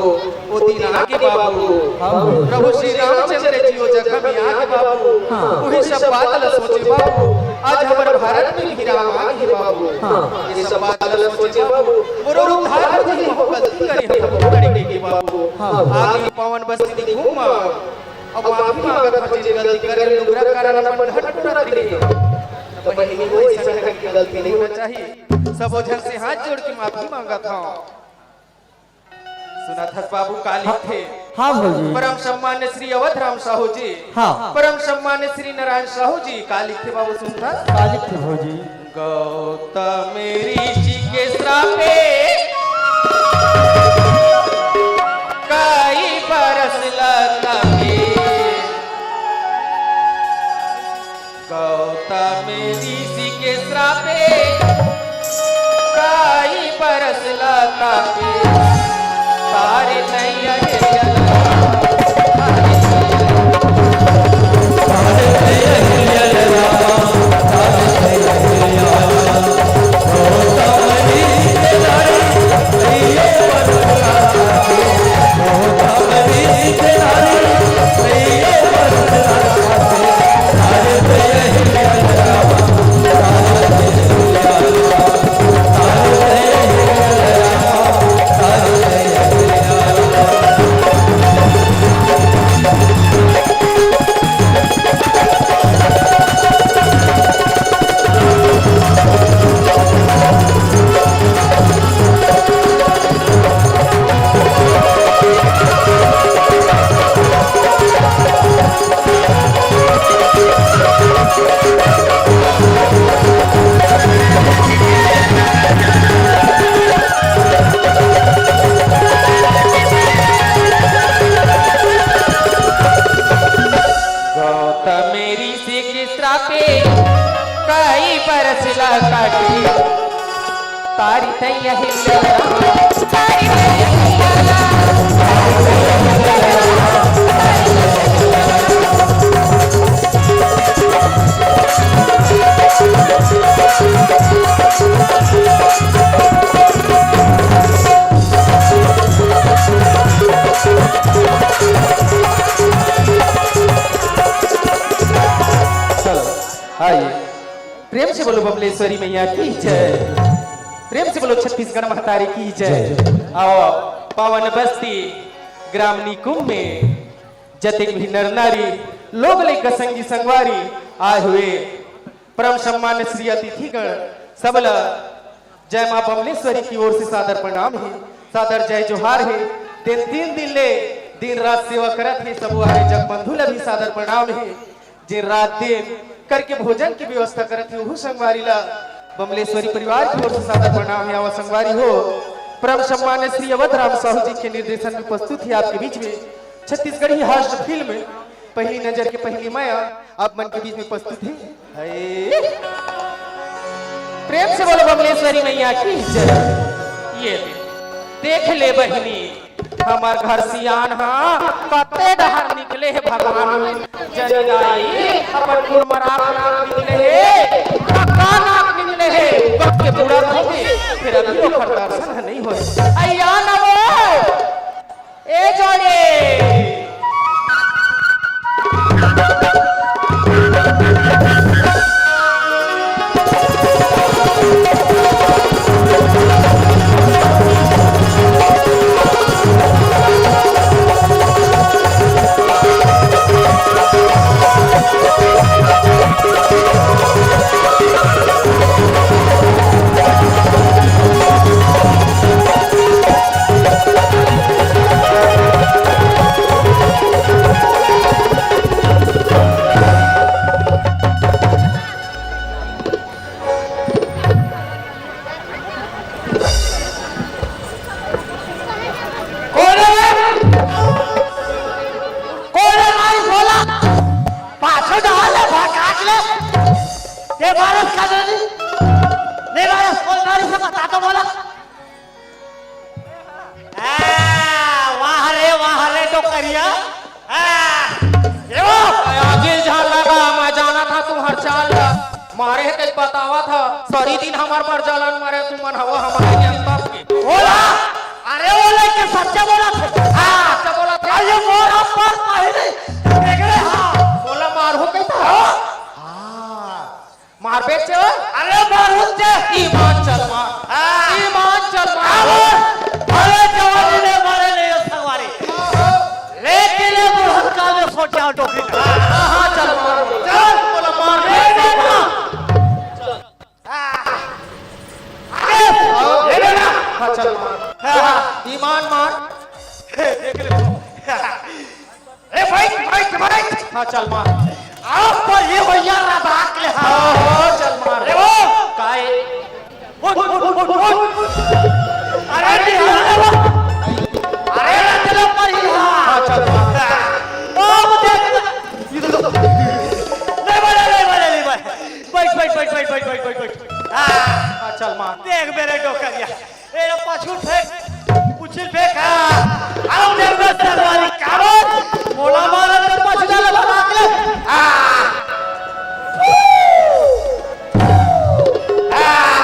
ओ दिन आगे बाबू, हाँ। प्रभु श्री रामचंद्र जी ओ जगह में आगे बाबू, हाँ। उही सब बात ला सोचे बाबू, आज हमर भारत में भी राम आगे बाबू। हाँ। ये सब बात ला सोचे बाबू, मोर उद्धार हो जाही, गलती करे हम लड़के के बाबू। हाँ। आगे पावन बस्ती घूम अब माफी मांगत हंव, जेन गलती करे लुगरा कारण अपन घर टूटत रहिथे। त बहिनी हो, अइसन ढंग के गलती नहीं होना चाहिए। सबो झन से हाथ जोड़ के माफी मांगत हंव। सुनथस बाबू का लिखथे? हाँ भौजी। परम सम्मान्य श्री अवध राम साहू जी। हाँ। परम सम्मान्य श्री नारायण साहू जी का लिखथे बाबू सुनथस? का लिखथे भौजी? गौतम ऋषि के श्रापे कई बरस लतापे। गौतम ऋषि के श्रापे कई बरस लतापे। तारे नैया हे जला, तारे नैया। गौतम ऋषि के श्रापे कई बरस ला काटी। तारी तैया हे लाला, तारी तैया हे लाला। चलो, आइए। प्रेम से बोलो बमलेश्वरी मैया की जय। प्रेम से बोलो छत्तीसगढ़ महतारी की जय। जय। आओ, पावन बस्ती ग्राम निकुम में जतेक भी नर नारी, लोग लइका संगी संगवारी आए हुए परम सम्मान श्री अतिथिगण सब ला जय माँ बमलेश्वरी की ओर से सादर प्रणाम हे, सादर जय जोहार हे। तेन तीन दिन ले दिन रात सेवा करत हे, सबो हरे जग बंधु ला भी सादर प्रणाम हे। जे रात दिन करके भोजन की व्यवस्था करत हे, उहू संगवारी ला बमलेश्वरी परिवार की ओर से सादर प्रणाम हे। आवा संगवारी हो, परम सम्मान्य श्री अवध राम साहू जी के निर्देशन में प्रस्तुत है आपके बीच में छत्तीसगढ़ी हास्य फिल्म पहली नजर के पहली माया आप मन के बीच में प्रस्तुत है। हाय। प्रेम से बोलो बमलेश्वरी मैया की जय। ये देख ले बहिनी, हमर घर सियान हा कते डहर निकले हे भगवान। जनी दाई, अपन मुरमरा नाक निकले हे, पक्का नाक निकले हे, कब के बूढ़ा होगे, फिर अभी ओकर दर्शन नहीं होए। अइया नवो, ए जोड़े। कोन हे? कोन हे मारी बोला? पाछू डाल ले, भड़काट ले। ते मारस का नहीं? नहीं मारस, कोन मारी से बता तो बोला। आ, वाह रे, वाह रे, डोकरिया। आ, ये वो। अजी झाल लगा, मैं जाना था तुम्हार चाल ला। मारे हे तेज बतावा था, सरी दिन हमार बर जलन मारे, तुमन हवा हमारे के अंदर के। बोला, अरे वो लेके सच्चा बोला थे। हाँ, सच्चा बोला थे। अरे मोर अब्बर पहिली, देखले हाँ। बोला मार हो कैसा? हाँ। हाँ। मार बेचे हो? अरे मार हो जे। ईमान चल मार। हाँ। ईमान चल मार। अरे, अरे जवानी ने मारे नहीं हो सवारी। लेकिन ये बुढ़न का में सोचा टोपी। हाँ, हाँ, चल मार। चल। बोला मार। ले, ले, ना। हाँ। अरे, ले, ले, ना। हाँ, चल मार। हाँ, हाँ। ईमान मार। ए, बैठ, बैठ, बैठ। हाँ, चल मार। आओ, पर ये भैया रबाक ले, हाँ। हाँ, हाँ, चल मार। अरे वो। काय? उठ, उठ, उठ, उठ, उठ। अरे, नहीं, अरे वो। अरे, चलो, पर ही, हाँ। हाँ, चल मार। ओ, मुझे, ये तो, नहीं बोले, नहीं बोले, नहीं बोले। बैठ, बैठ, बैठ। हाँ। हाँ, चल मार। देख मेरे डोकरिया। ए, रे, पाछू फेंक, उछिल फेंक, हाँ। आओ, देख, दस तलवारी, का बोल? मोला मारा, तो पाछू डाला, भगा के। हाँ। हाँ।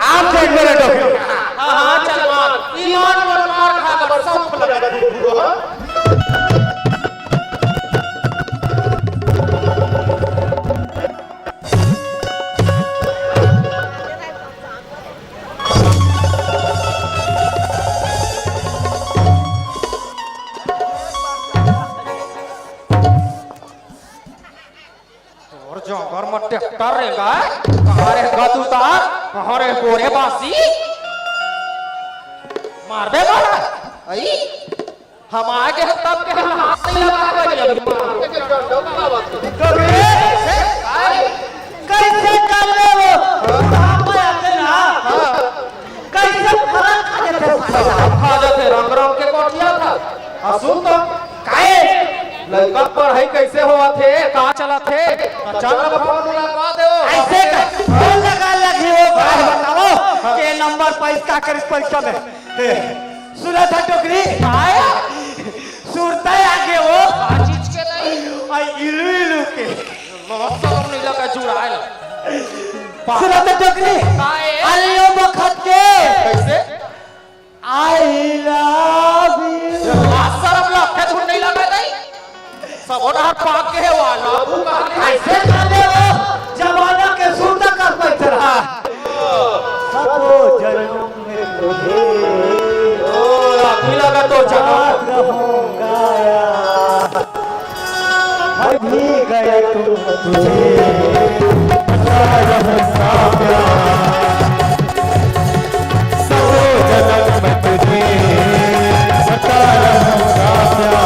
आप देख मेरे डोकरी। हाँ, हाँ, चल मार। ईमान पर मार खा, पर सब लगा। तोर जोंगर म ट्रैक्टर रेंगा, कहाँ रे गदू तार, कहाँ रे बोरे बासी? मारबे मारा, अई? हम आगे हम तब के हम हाथ नहीं लगा पाए अभी। कैसे कर ले वो? आप आते ना। कैसे फरक खा जाते साले? खा जाते रंग रंग के कोठिया था। आ सुन तो, काहे? लड़का पढ़ाई कैसे होवत हे? का चलत हे? चल ना फोन लगा दे वो। ऐसे का? फोन लगा लगी हो, बात बताओ। हाँ। के नंबर पाइस का करिस परीक्षा में? हे, सुना था डोकरी? आया? सुरता आगे वो। का चीज के नहीं? आ इलू इलू के। लो, शरम नहीं लगा जुड़ाए ला। सुना था डोकरी? आए। अरे यो बखत के। कैसे? I love you। आ शरम ला, फेर झूठ नहीं लगा नहीं। सब होनहार पाक के हे वाला, तू कहाँ के? ऐसे कर दे वो, जमाना के सुरता कर पैसा रहा। सबो जन्म में तुझे ओ, अभी लगा तो जन्म। याद रहूंगा यार। हर भी गए तुम तुझे, बता रहूंगा प्यार। सबो जन्म में तुझे, बता रहूंगा प्यार।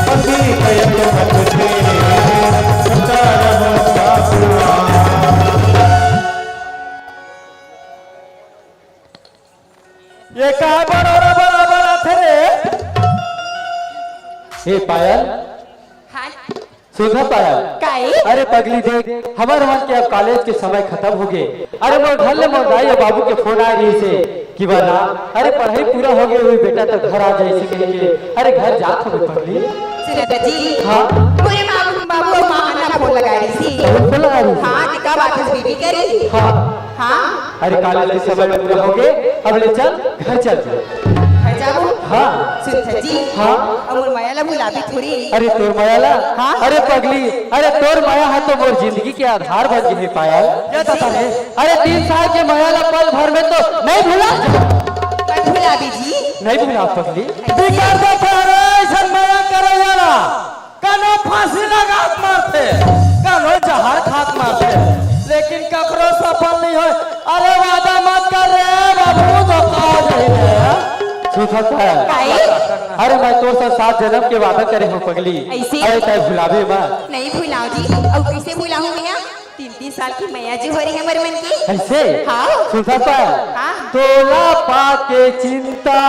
हर भी गए तुम तुझे, बता रहूंगा प्यार। ये काय बरोरा बराबर आथे रे? ए पायल, हाँ। सुन ना पायल। काई? अरे पगली देख, हमर मन के अब कॉलेज के समय खत्म हो गे। अरे मोर घर ले मोर दाई अउ बाबू के फोन आए रहिस हे कि बना, अरे पढ़ाई पूरा हो गे होही बेटा, त घर आ जाइस कहिके। अरे घर जात हवे पगली। सुनत जी। हाँ। मोरे बाबू, बाबू अउ माँ ह ना फोन लगाए रहिस हे। फोन लगा रही? हाँ, कि कब आथस बेटी करी? हाँ। हाँ। अरे कॉलेज के समय पूरा हो गे, अब ले चल, घर चल जा। घर जाबो? हाँ। सुनत जी। हाँ। अब मोर मया ला भुलाबे थोड़ी। अरे तोर मया ला? हाँ। अरे पगली, अरे तोर मया ह तो मोर जिंदगी के आधार बन गे हे पायल। ये तो तने। अरे तीन साल के मया ला पल भर में तो नहीं भुला। मत भुलाबे जी। नहीं भुला पगली। बिगाड़ देथे अरे अइसन मया करइया ला। कनो फांसी लगात मरथे, कनो जहर खात मरथे, लेकिन ककरो सफल नहीं होय। अरे वादा मत कर रे बाबू, धोखा हो जाही रे। सुनत हस? काई? अरे मैं तोर साथ सात जन्म के वादा करे हंव पगली। अइसे? अरे तैं भुलाबे मत। नहीं भुलांव जी, अउ कइसे भुलाहूं मैं? तीन तीन साल के मया जी हो रहे हमर मन के। अइसे? हाँ। सुनत हस? हाँ। तोला पाके चिंता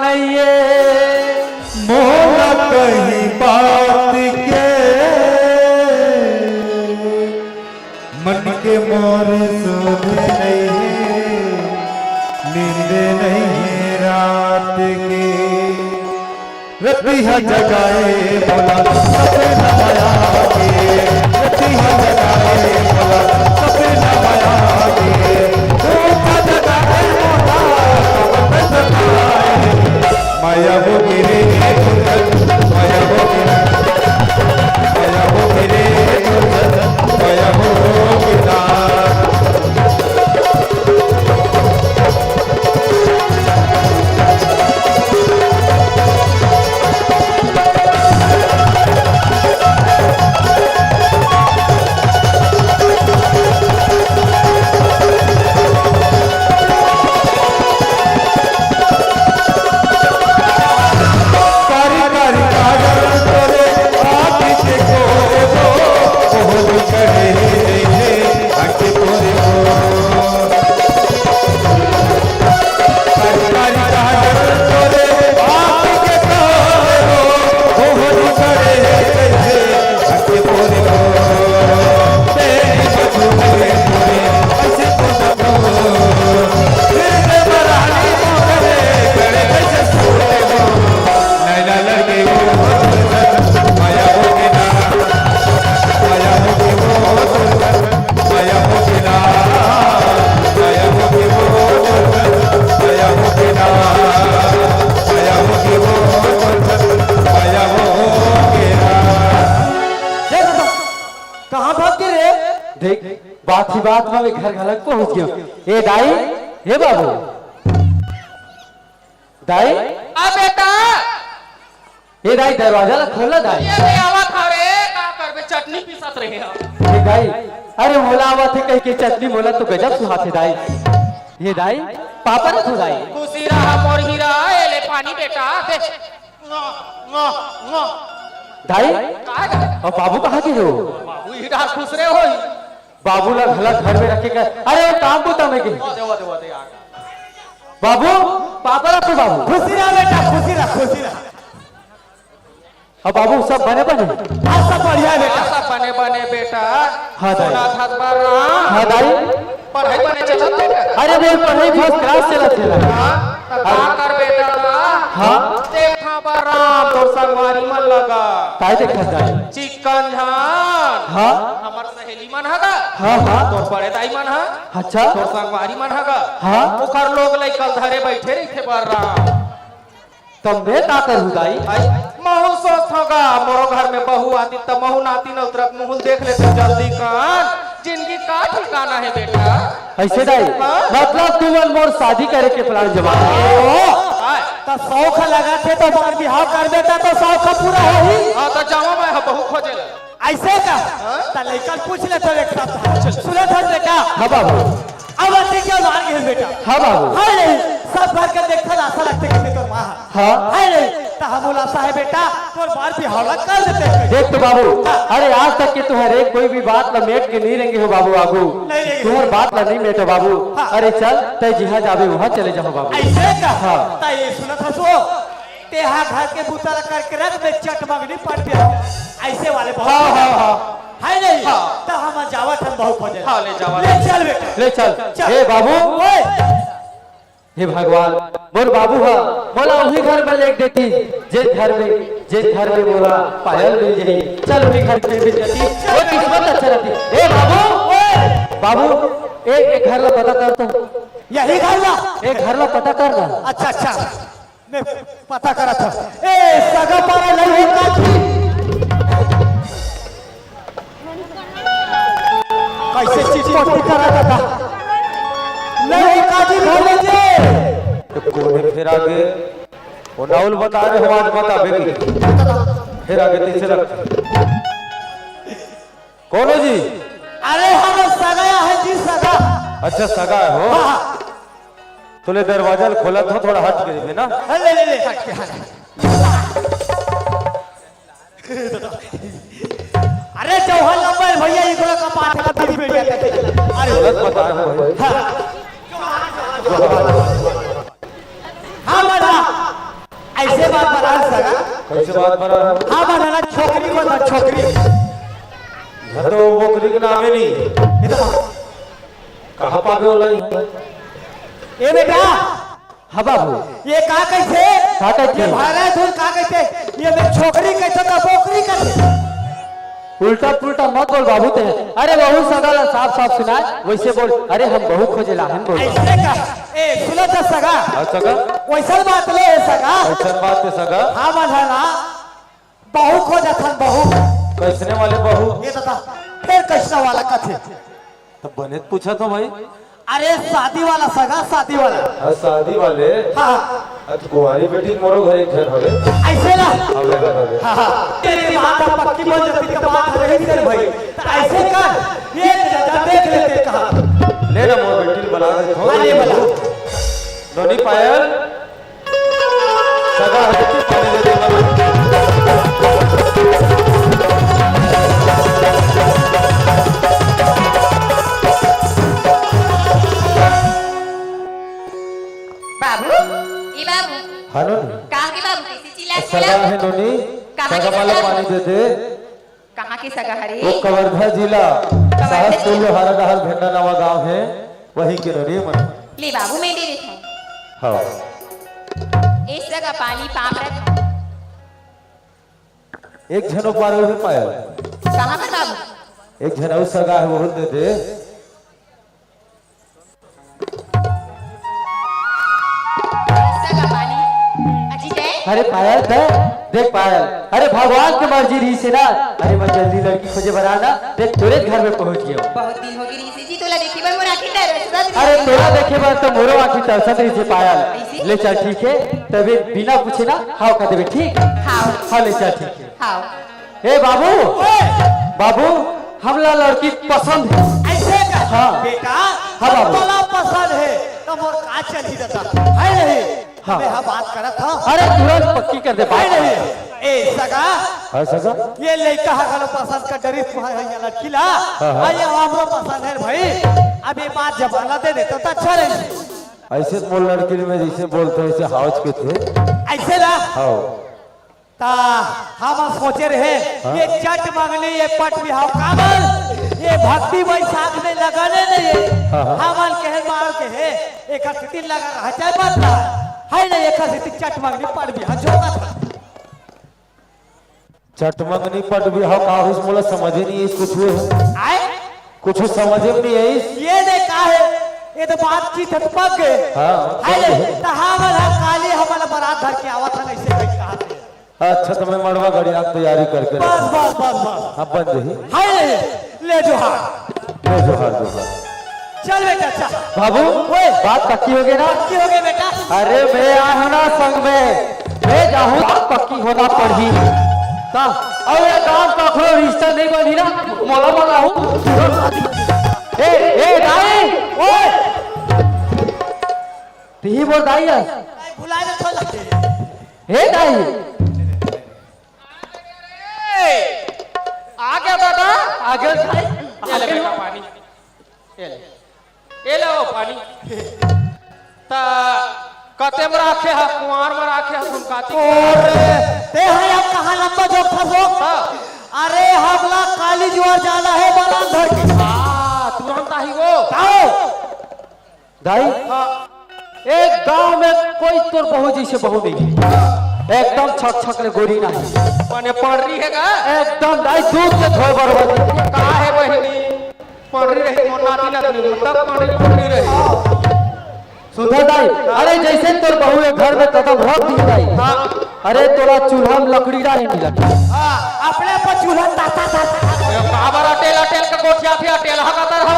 नइये। मोला कहीं बात के, मन के मोर सुध नइये, नींद नइये रात के। रतिहा जगाए मोला सपना मया के, रतिहा जगाए मोला सपना मया के, धोखा जगाए मोला सपना जगाए। मया हो गे रे, मया हो गे रे, मया हो गे रे, मया हो गे रे। कारी कारी काजल तोरे आँखी के कोरे वो, कोहनी चढ़े रे, आँखी तोरे वो। कारी कारी काजल तोरे आँखी के कोरे वो, कोहनी चढ़े रे, आँखी तोरे वो। तेरी बचू मेरे तोरे, ऐसे तो कहाँ भाग गे रे? देख, बात ही बात में मैं घर घलक पहुंच गया। ए दाई, ए बाबू, दाई। आ बेटा। ए दाई, दरवाजा ला खोल ना दाई। ये ले आवत हव रे, का करबे, चटनी पीसत रहे हव। ए दाई, अरे मोला आवत हे कहिके चटनी, मोला तो गजब सुहात हे दाई। ए दाई, पापा रखो दाई। खुशी रहा मोर हीरा, ए ले पानी बेटा, दे। दाई, का गा? अउ बाबू कहाँ गे हो? बाबू ही डार खुसरे होही। बाबू ला घला घर में रखे का, अरे वो काम बूता में गे। वाह दे, वाह दे, वाह दे, आ गा। बाबू, पापा रखो बाबू। खुशी रहा बेटा, खुशी रहा, खुशी रहा। अब बाबू सब बने बने? हाँ, सब बढ़िया है बेटा। हाँ, सब बने बने बेटा। हाँ, दाई। सुनत हस बलराम? हाँ, दाई। पढ़ाई बने चलत हे? अरे, मोर पढ़ाई first class चलत हे, दाई। हाँ, त का कर बेटा ला? हाँ। देखा बलराम, तोर संगवारी मन लगा। काय देखत दाई? चिक्कन झन। हाँ। हमर सहेली मन ह गा। हाँ, हाँ। तोर बड़े दाई मन ह। अच्छा। तोर संगवारी मन ह गा। हाँ। ओखर लोग लइका ल धरे बइठे रहिथे बलराम। तब मैं का करहूँ दाई? आई, महूँ सोचथंव गा, मोरो घर में बहू आतिस त महूँ नातिन अउ तोर मुहूँ ल देख लेतेंव जल्दी कन। जिनगी का ठिकाना हे बेटा? अइसे दाई? हाँ? मतलब तुमन मोर शादी करे के plan जमा? ओ, आय। त सौख लगत हे त मोर बिहाव करबे त, त सौख पूरा होही। हाँ, त जावँव मैं ह बहू खोजे ला। अइसे का? हाँ? त लइका ल पूछ लेतेंव एक सप्ताह। सुनत हस बेटा? हाँ बाबू। अब अति के मार गे बेटा। हाँ बाबू। हाँ नहीं। सब घर के देखथन, आशा रखथे कि तोर माँ ह। हाँ। हे नहीं, त हमू ल आशा हे बेटा, तोर बार बिहाव ला कर देते। देख तो बाबू, अरे आज तक के तुंहर एक कोई भी बात ला मेट के नहीं रेंगे हो बाबू आगू। नहीं रेंगे। तुंहर बात ला नहीं मेटो बाबू। हाँ। अरे चल, तैं जिहाँ जाबे उहाँ चले जाहूँ बाबू। अइसे का? हाँ। त ये सुनत हस वो, तेहा घर के बूता ला करके रख, मैं चट मंगनी पट बिहाव। अइसे वाले बहुत हाँ, हाँ, हाँ। हे नहीं? हाँ। त हम जावत हन बहू खोजे। हाँ, ले जावत ले हन। चल बेटा। ले चल। चल। हे बाबू। ओए। हे भगवान, मोर बाबू ह मोला उही घर में लेग देती, जेन घर में, जेन घर में मोला पायल मिल जाही। चल उही घर में मिल जाती, मोर किस्मत अच्छा रहती। हे बाबू, ओए! बाबू, ए, ए घर ला पता कर तो। यही घर ला? ए घर ला पता कर ना। अच्छा, अच्छा। मैं पता करत हूँ। ए, सगा पारा नहीं हो काकी। कैसे चिटपटी करा दादा? नहीं हो काकी, घर ले जे। तो कोने फिर आगे? वो नाउल बता रहे हो, आज बता बेटी। फिर आगे तीसरे लग। कौन हो जी? अरे, हम सगा है जी, सगा। अच्छा, सगा है हो? हाँ, हाँ। तो ले दरवाजा ल खोलत हो, थोड़ा हट के देबे ना। ले, ले, ले, हट के, हट। अरे, जौहर लंबा है भैया, ये थोड़ा कपाट का बीच में बैठ जाते हैं। अरे, गलत बता रहे हो भाई। हाँ। हाँ, बड़ा। ऐसे बात बना सका। कैसे बात बना? हाँ, बना ना, छोकरी को ना, छोकरी। यह तो वोकरी के नाम ही नहीं है। ये तो कहाँ पावे वाला ही है? ए बेटा। हाँ बाबू। ये का कैसे? का कैसे? ये भारत हो का कैसे? ये मैं छोकरी कैसे तो बोकरी कैसे? उल्टा पुल्टा मत बोल बाबू ते। अरे वहू सगा ला साफ साफ सुनाए, वैसे बोल। अरे हम बहू खोजे ला हन बोल। ऐसे का? ए, सुनो तो सगा। हाँ, सगा। वैसन बात ले सगा। वैसन बात ले सगा। हाँ, मन है ना। बहू खोजत हन, बहू। कैसने वाले बहू? ये दादा, फिर कैसने वाला कथे? तो बने तो पूछा तो भाई। अरे, शादी वाला सगा, शादी वाला। हाँ, शादी वाले। हाँ। अब कुंवारी बेटी मोरो घर एक घर हवे। ऐसे ना? हवे, हवे, हवे। हाँ, हाँ। तेरी बात अब पक्की बन जाती तो बात रही तेरे भाई। तो ऐसे कर, ये दादा देख लेते कहाँ। ले ना, मोर बेटी बना दे, थोड़ा हाँ, ले बना। नोनी पायल। सगा हरती पानी दे देना। बाबू, ए बाबू। हाँ, नोनी। कहाँ के बाबू, कैसे चिल्ला सगा चिल्ला? है, नोनी। कहाँ के सगा वाला सगा? पानी दे दे। कहाँ के सगा हरे? वो कवर्धा जिला, कवर्धा सहसपुर जिला। लोहारा डहर भेंडा नवा गांव है, वही के नोनी मन। ले बाबू, मैं दे देता हूँ। हाँ। ए सगा पानी पाम रख। एक झन पारो है पायल। कहाँ पर बाबू? एक झन अउ सगा है, वो दे दे। सगा पानी। अजी दे। अरे पायल दे, देख पायल, अरे भगवान के मर्जी रही से ना, अरे मैं जल्दी लड़की खोजे बर आना, देख तोरे घर में पहुंच गया हूँ। बहुत दिन हो गई रही से जी, तोला देखे बर मोर आँखी तरसत रही। अरे तोला देखे बर तो मोरो आँखी तरसत रही से पायल। ऐसे? ले चल ठीक है, तबे बिना पूछे ना हाँ कह देबे, ठीक? हाँ। हाँ ले चल ठीक है। हाँ। ए बाबू, ओए! बाबू, हमला लड़की पसंद है। ऐसे का? हाँ। बेटा, हाँ बाबू। तोला पसंद है, तो मोर का चली दादा? है नहीं? हाँ। मैं हाँ बात करत हूँ। अरे तुरंत पक्की कर दे बात। है नहीं? ए सगा। हाँ सगा। ये लड़का हर घलो पसंद कर डरिस तुम्हारे यहाँ लड़की ला। हाँ, हाँ। अरे हमरो पसंद है भाई। अब ये बात जमाना दे दे तो, तो अच्छा रही। ऐसे तो मोर लड़की में जैसे बोलते हैं, वैसे हाउच के थे। ऐसे ना? हाँ। ता हम सोचे रहे, हाँ? ये चट मंगनी, ये पट बिहाव काबर, ये भक्ति बैसाख में लगने नहीं है। हाँ, हाँ। हमन कहे मार के है, एक स्थिति लगा रहा, चाहे मत रहा। है ना, एक स्थिति चट मंगनी पट बिहाव झोंका था। चट मंगनी पट बिहाव का होइस, मोला समझे नहीं आइस कुछ। आए? कुछ समझे में नहीं आइस। ये दे का है, ये तो बातचीत है तो पक गए। हाँ, है समझे। ले, तो हमन हम काली हमन बारात धर के आवत हन, ऐसे कहीं कहा थे। अच्छा, तो मैं मड़वा गड़िया के तैयारी करके बस, रखूँ। बस, बस, बस। हाँ, बन जही। हाय, ले जोहार। ले जोहार, जोहार। चल बेटा, चल। बाबू, ओए। बात पक्की हो गई ना? पक्की हो गई बेटा। अरे, मैं आहूँ ना संग में, मैं जाहूँ, बात पक्की होना पड़ही। का? अउ ये काम का कोई रिश्ता नहीं बनी ना, मोला बोला हूँ। ए, ए, दाई, ओए। तिही मोर दाई अस। भुला जात हो जाते। हे दाई। ए, आ गया दादा, आ गया दाई। ये ले बेटा पानी। ये ले। ये ले वो पानी। त कते म राखे ह, कुआर म राखे ह, सुन काती। अरे, ते ह अब कहाँ लंबा जोक था वो? हाँ। अरे, हमला काली जुआर जाना है, बलान धर के। हाँ, तुरंत आही वो। आओ। दाई, हाँ। एक गांव में कोई तोर बहू जैसे बहू नहीं है। एकदम छक छक ले गोरी नहीं। माने पड़री है का? एकदम दाई, दूध के धोए बरोबर। का है बहिनी? पड़री रही, मोर नाती नातनी, तब पड़री, पड़री रही। सुंदर दाई, अरे जैसे तोर बहू एक घर में कदम रख दी दाई। हाँ। अरे तोला चूल्हा में लकड़ी डाले नहीं लगे। हाँ, अपने पर चूल्हा ताता ताता। ये काबर अटेल अटेल के गोठिया थे, अटेल हा कतर हो?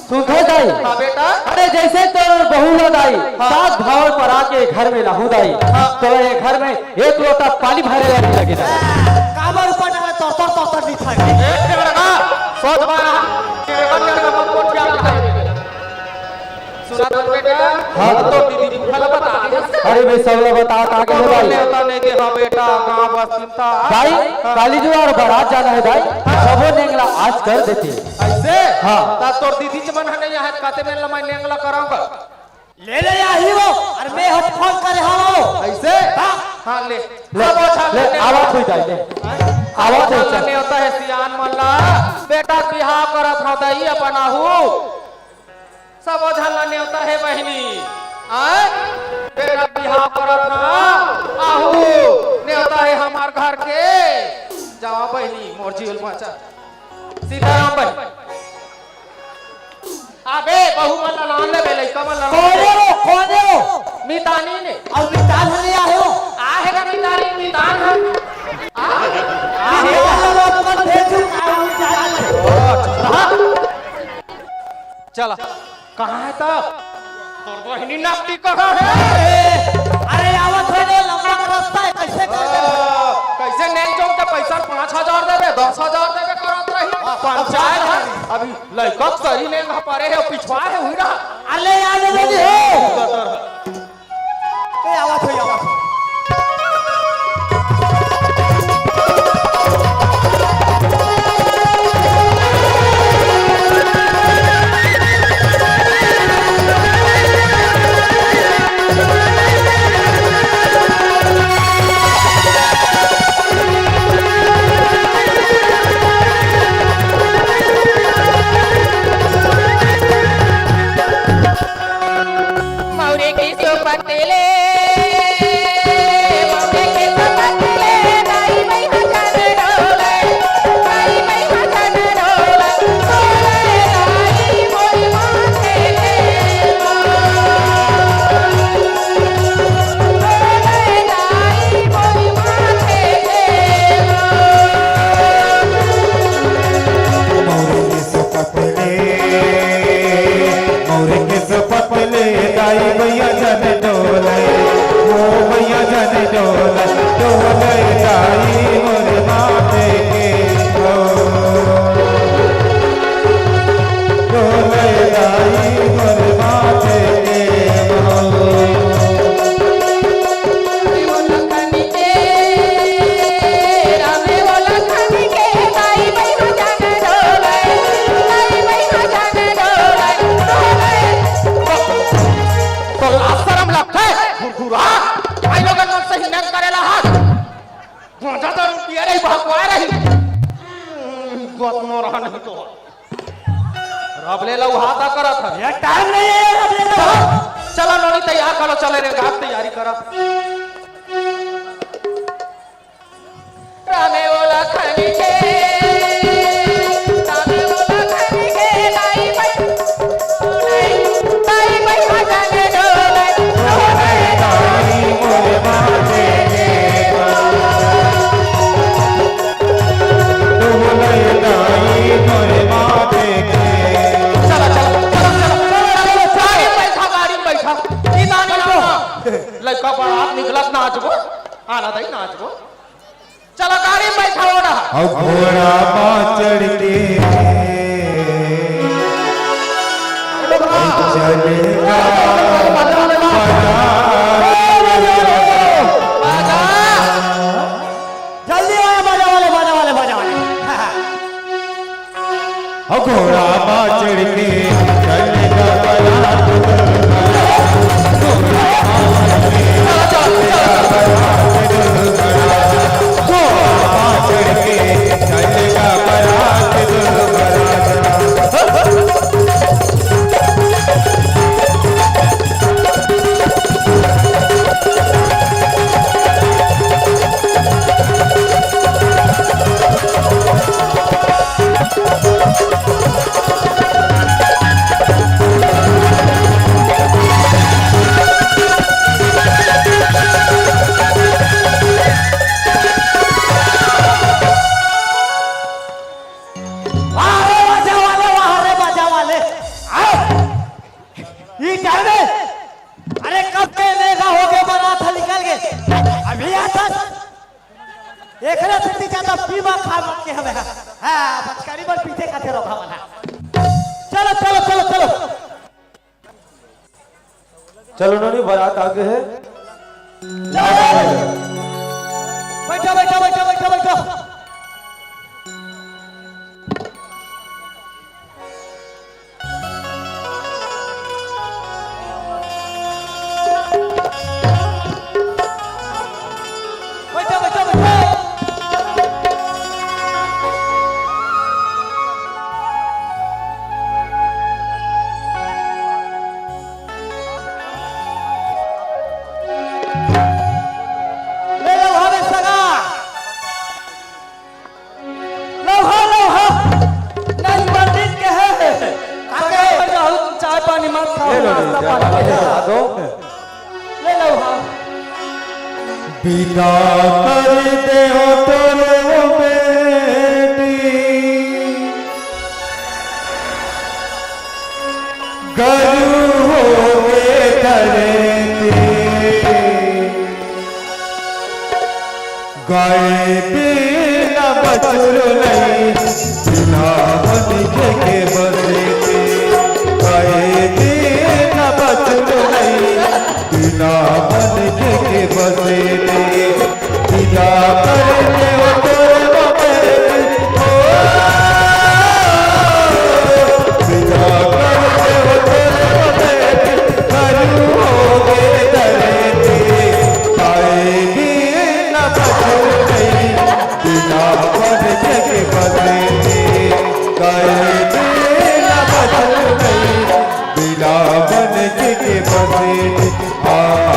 सुंदर दाई। हाँ बेटा। अरे जैसे तोर बहू ला दाई, हाँ। सात भावर पर आके घर में लाहू दाई। हाँ। तो ये घर में एक लोटा पानी भरे ला नहीं लगे दाई। काबर ऊपर डाले तोर तोर तोर तोर नहीं था। एक से बड़ा का? सोच मारा। तेरे बंदर का मत गोठिया था। सुना तो बेटा, हाँ। तो दीदी तू भला बता दे। अरे मैं सब ला बता, बता के तो बोला। नेवता नहीं दे, हाँ बेटा, गाँव बस चिंता। भाई, हाँ। काली जुआर बारात जाना है भाई, हाँ। सबो नेंगला आज कर देते। ऐसे? हाँ। ता तोर दीदी च मन है नहीं है, काते में लमाई नेंगला कराऊंगा। ले ले आही वो, अरे मैं हट फोन करे हाँ वो। ऐसे? हाँ। हाँ, ले। ले, सबो झन ले, ले। आवत हुई जाए, ले। हाँ? आवत सबो हुई झन जाए। नेवता है सियान मन ला, बेटा बिहाव करत हौं दई अपन आहू। सबो झन ला नेवता हे बहिनी। आय? बेटा बिहाव करत हन, आहू। नेवता हे हमर घर के। जावा बहिनी, मोर जीव ल बचा। सीताराम बहिनी। अबे, बहू मन ला लान ले बे, लइका मन ला लान ले। कोने हो, कोने हो? मितानी ने। अउ मितान ह नहीं आहे हो? आहे ना मितानी, मितान ह। आ? आहे। मितान ला अपन भेजू, का मितान ला। चला, कहाँ है तब? तोर बहिनी नकटी कहाँ है? अरे, अरे, आवत है रे, लंबा रास्ता है, कैसे कर दे? आ, कैसे नेंग जोंग के पैसा पाँच हजार देबे, दस हजार देबे करत रही? हाँ, पंचायत है। अभी लइका के सही नेंग परे है, पिछवा है, हुई रहा। अरे, यार, ले ली हो। ए, आवत हो, आवत हो। मौरे के सोपत ले, मौरे के सोपत ले, दाई मइहा जाने डोले, दाई मइहा जाने डोले, डोले दाई मोरी माथे के, डोले दाई मोरी माथे के। मौरे के सोपत ले, मौरे के सोपत ले, दाई मइहा जाने डोले, ओ मइहा जाने डोले, डोले दाई मोरे माथे के, ओ, डोले दाई मोरे माथे के, ओ। तो लाज शरम लगथे, घुरघुरा। काय लोगन मन सही नंग करेला हाथ। गांजा दारू पिए रही, भगवा रही। गोत मोरहा नहीं तो। रब ले लऊ हाथा करत हन। ये टाइम नहीं है, रब ले लऊ। चला, चला नोनी तैयार करो, चले रे, गात तैयारी करा। रामे ओला खनी के, रामे ओला खनी के, दाई भाई, दाई भाई भजन डोले, डोले दाई मोरे माथे के, डोले दाई मोरे माथे के। चला, चला, चला, चला, चला, चला, गाड़ी में बैठा, गाड़ी में बैठा। ई नानी नाम। लइका बारात निकलत नाचबो, आना दाई नाचबो। चला गाड़ी में बैठा हो रहा। अब घोड़ा मा चढ़ के चलेगा। जल्दी आया, बाजा वाले, बाजा वाले, बाजा वाले। घोड़ा मा चढ़ के चलेगा बरात दुल्हन। घोड़ा मा चढ़ के चलेगा बरात दुल्हन। वाह रे बाजा वाले, वाह रे बाजा वाले। आओ। ई टाइम में, अरे कब के लेगा हो के बरात निकल के। अभी आता। एकरे से ज्यादा पीमा खा मत के हमें। हाँ, बचकारी बर पीछे का थे रोका वाला। चलो, चलो, चलो, चलो। चलो नोनी, बारात आगे है। बैठो, बैठो, बैठो, बैठो, बैठो। बैठो, बैठो, बैठो। ले लो हवे सगा। लौहा, लौहा। नहीं पंडित के है। आगे जाओ, चाय पानी मत खाओ, ले लो, नाश्ता ले लो, पानी ले लो। ले लौहा। विदा कर दे हो तोर बेटी, गरु होगे धरती। गाय बिना बछरू नहीं, बिना मनखे के बसेती। गाय बिना बछरू नहीं, बिना मनखे के बसेती। विदा कर दे हो तोर बेटी, हो। विदा कर दे हो तोर बेटी, गरु होगे धरती। गाय बिना बछरू नहीं, बिना मनखे के बसेती। गाय बिना बछरू नहीं, बिना मनखे के बसेती। आ,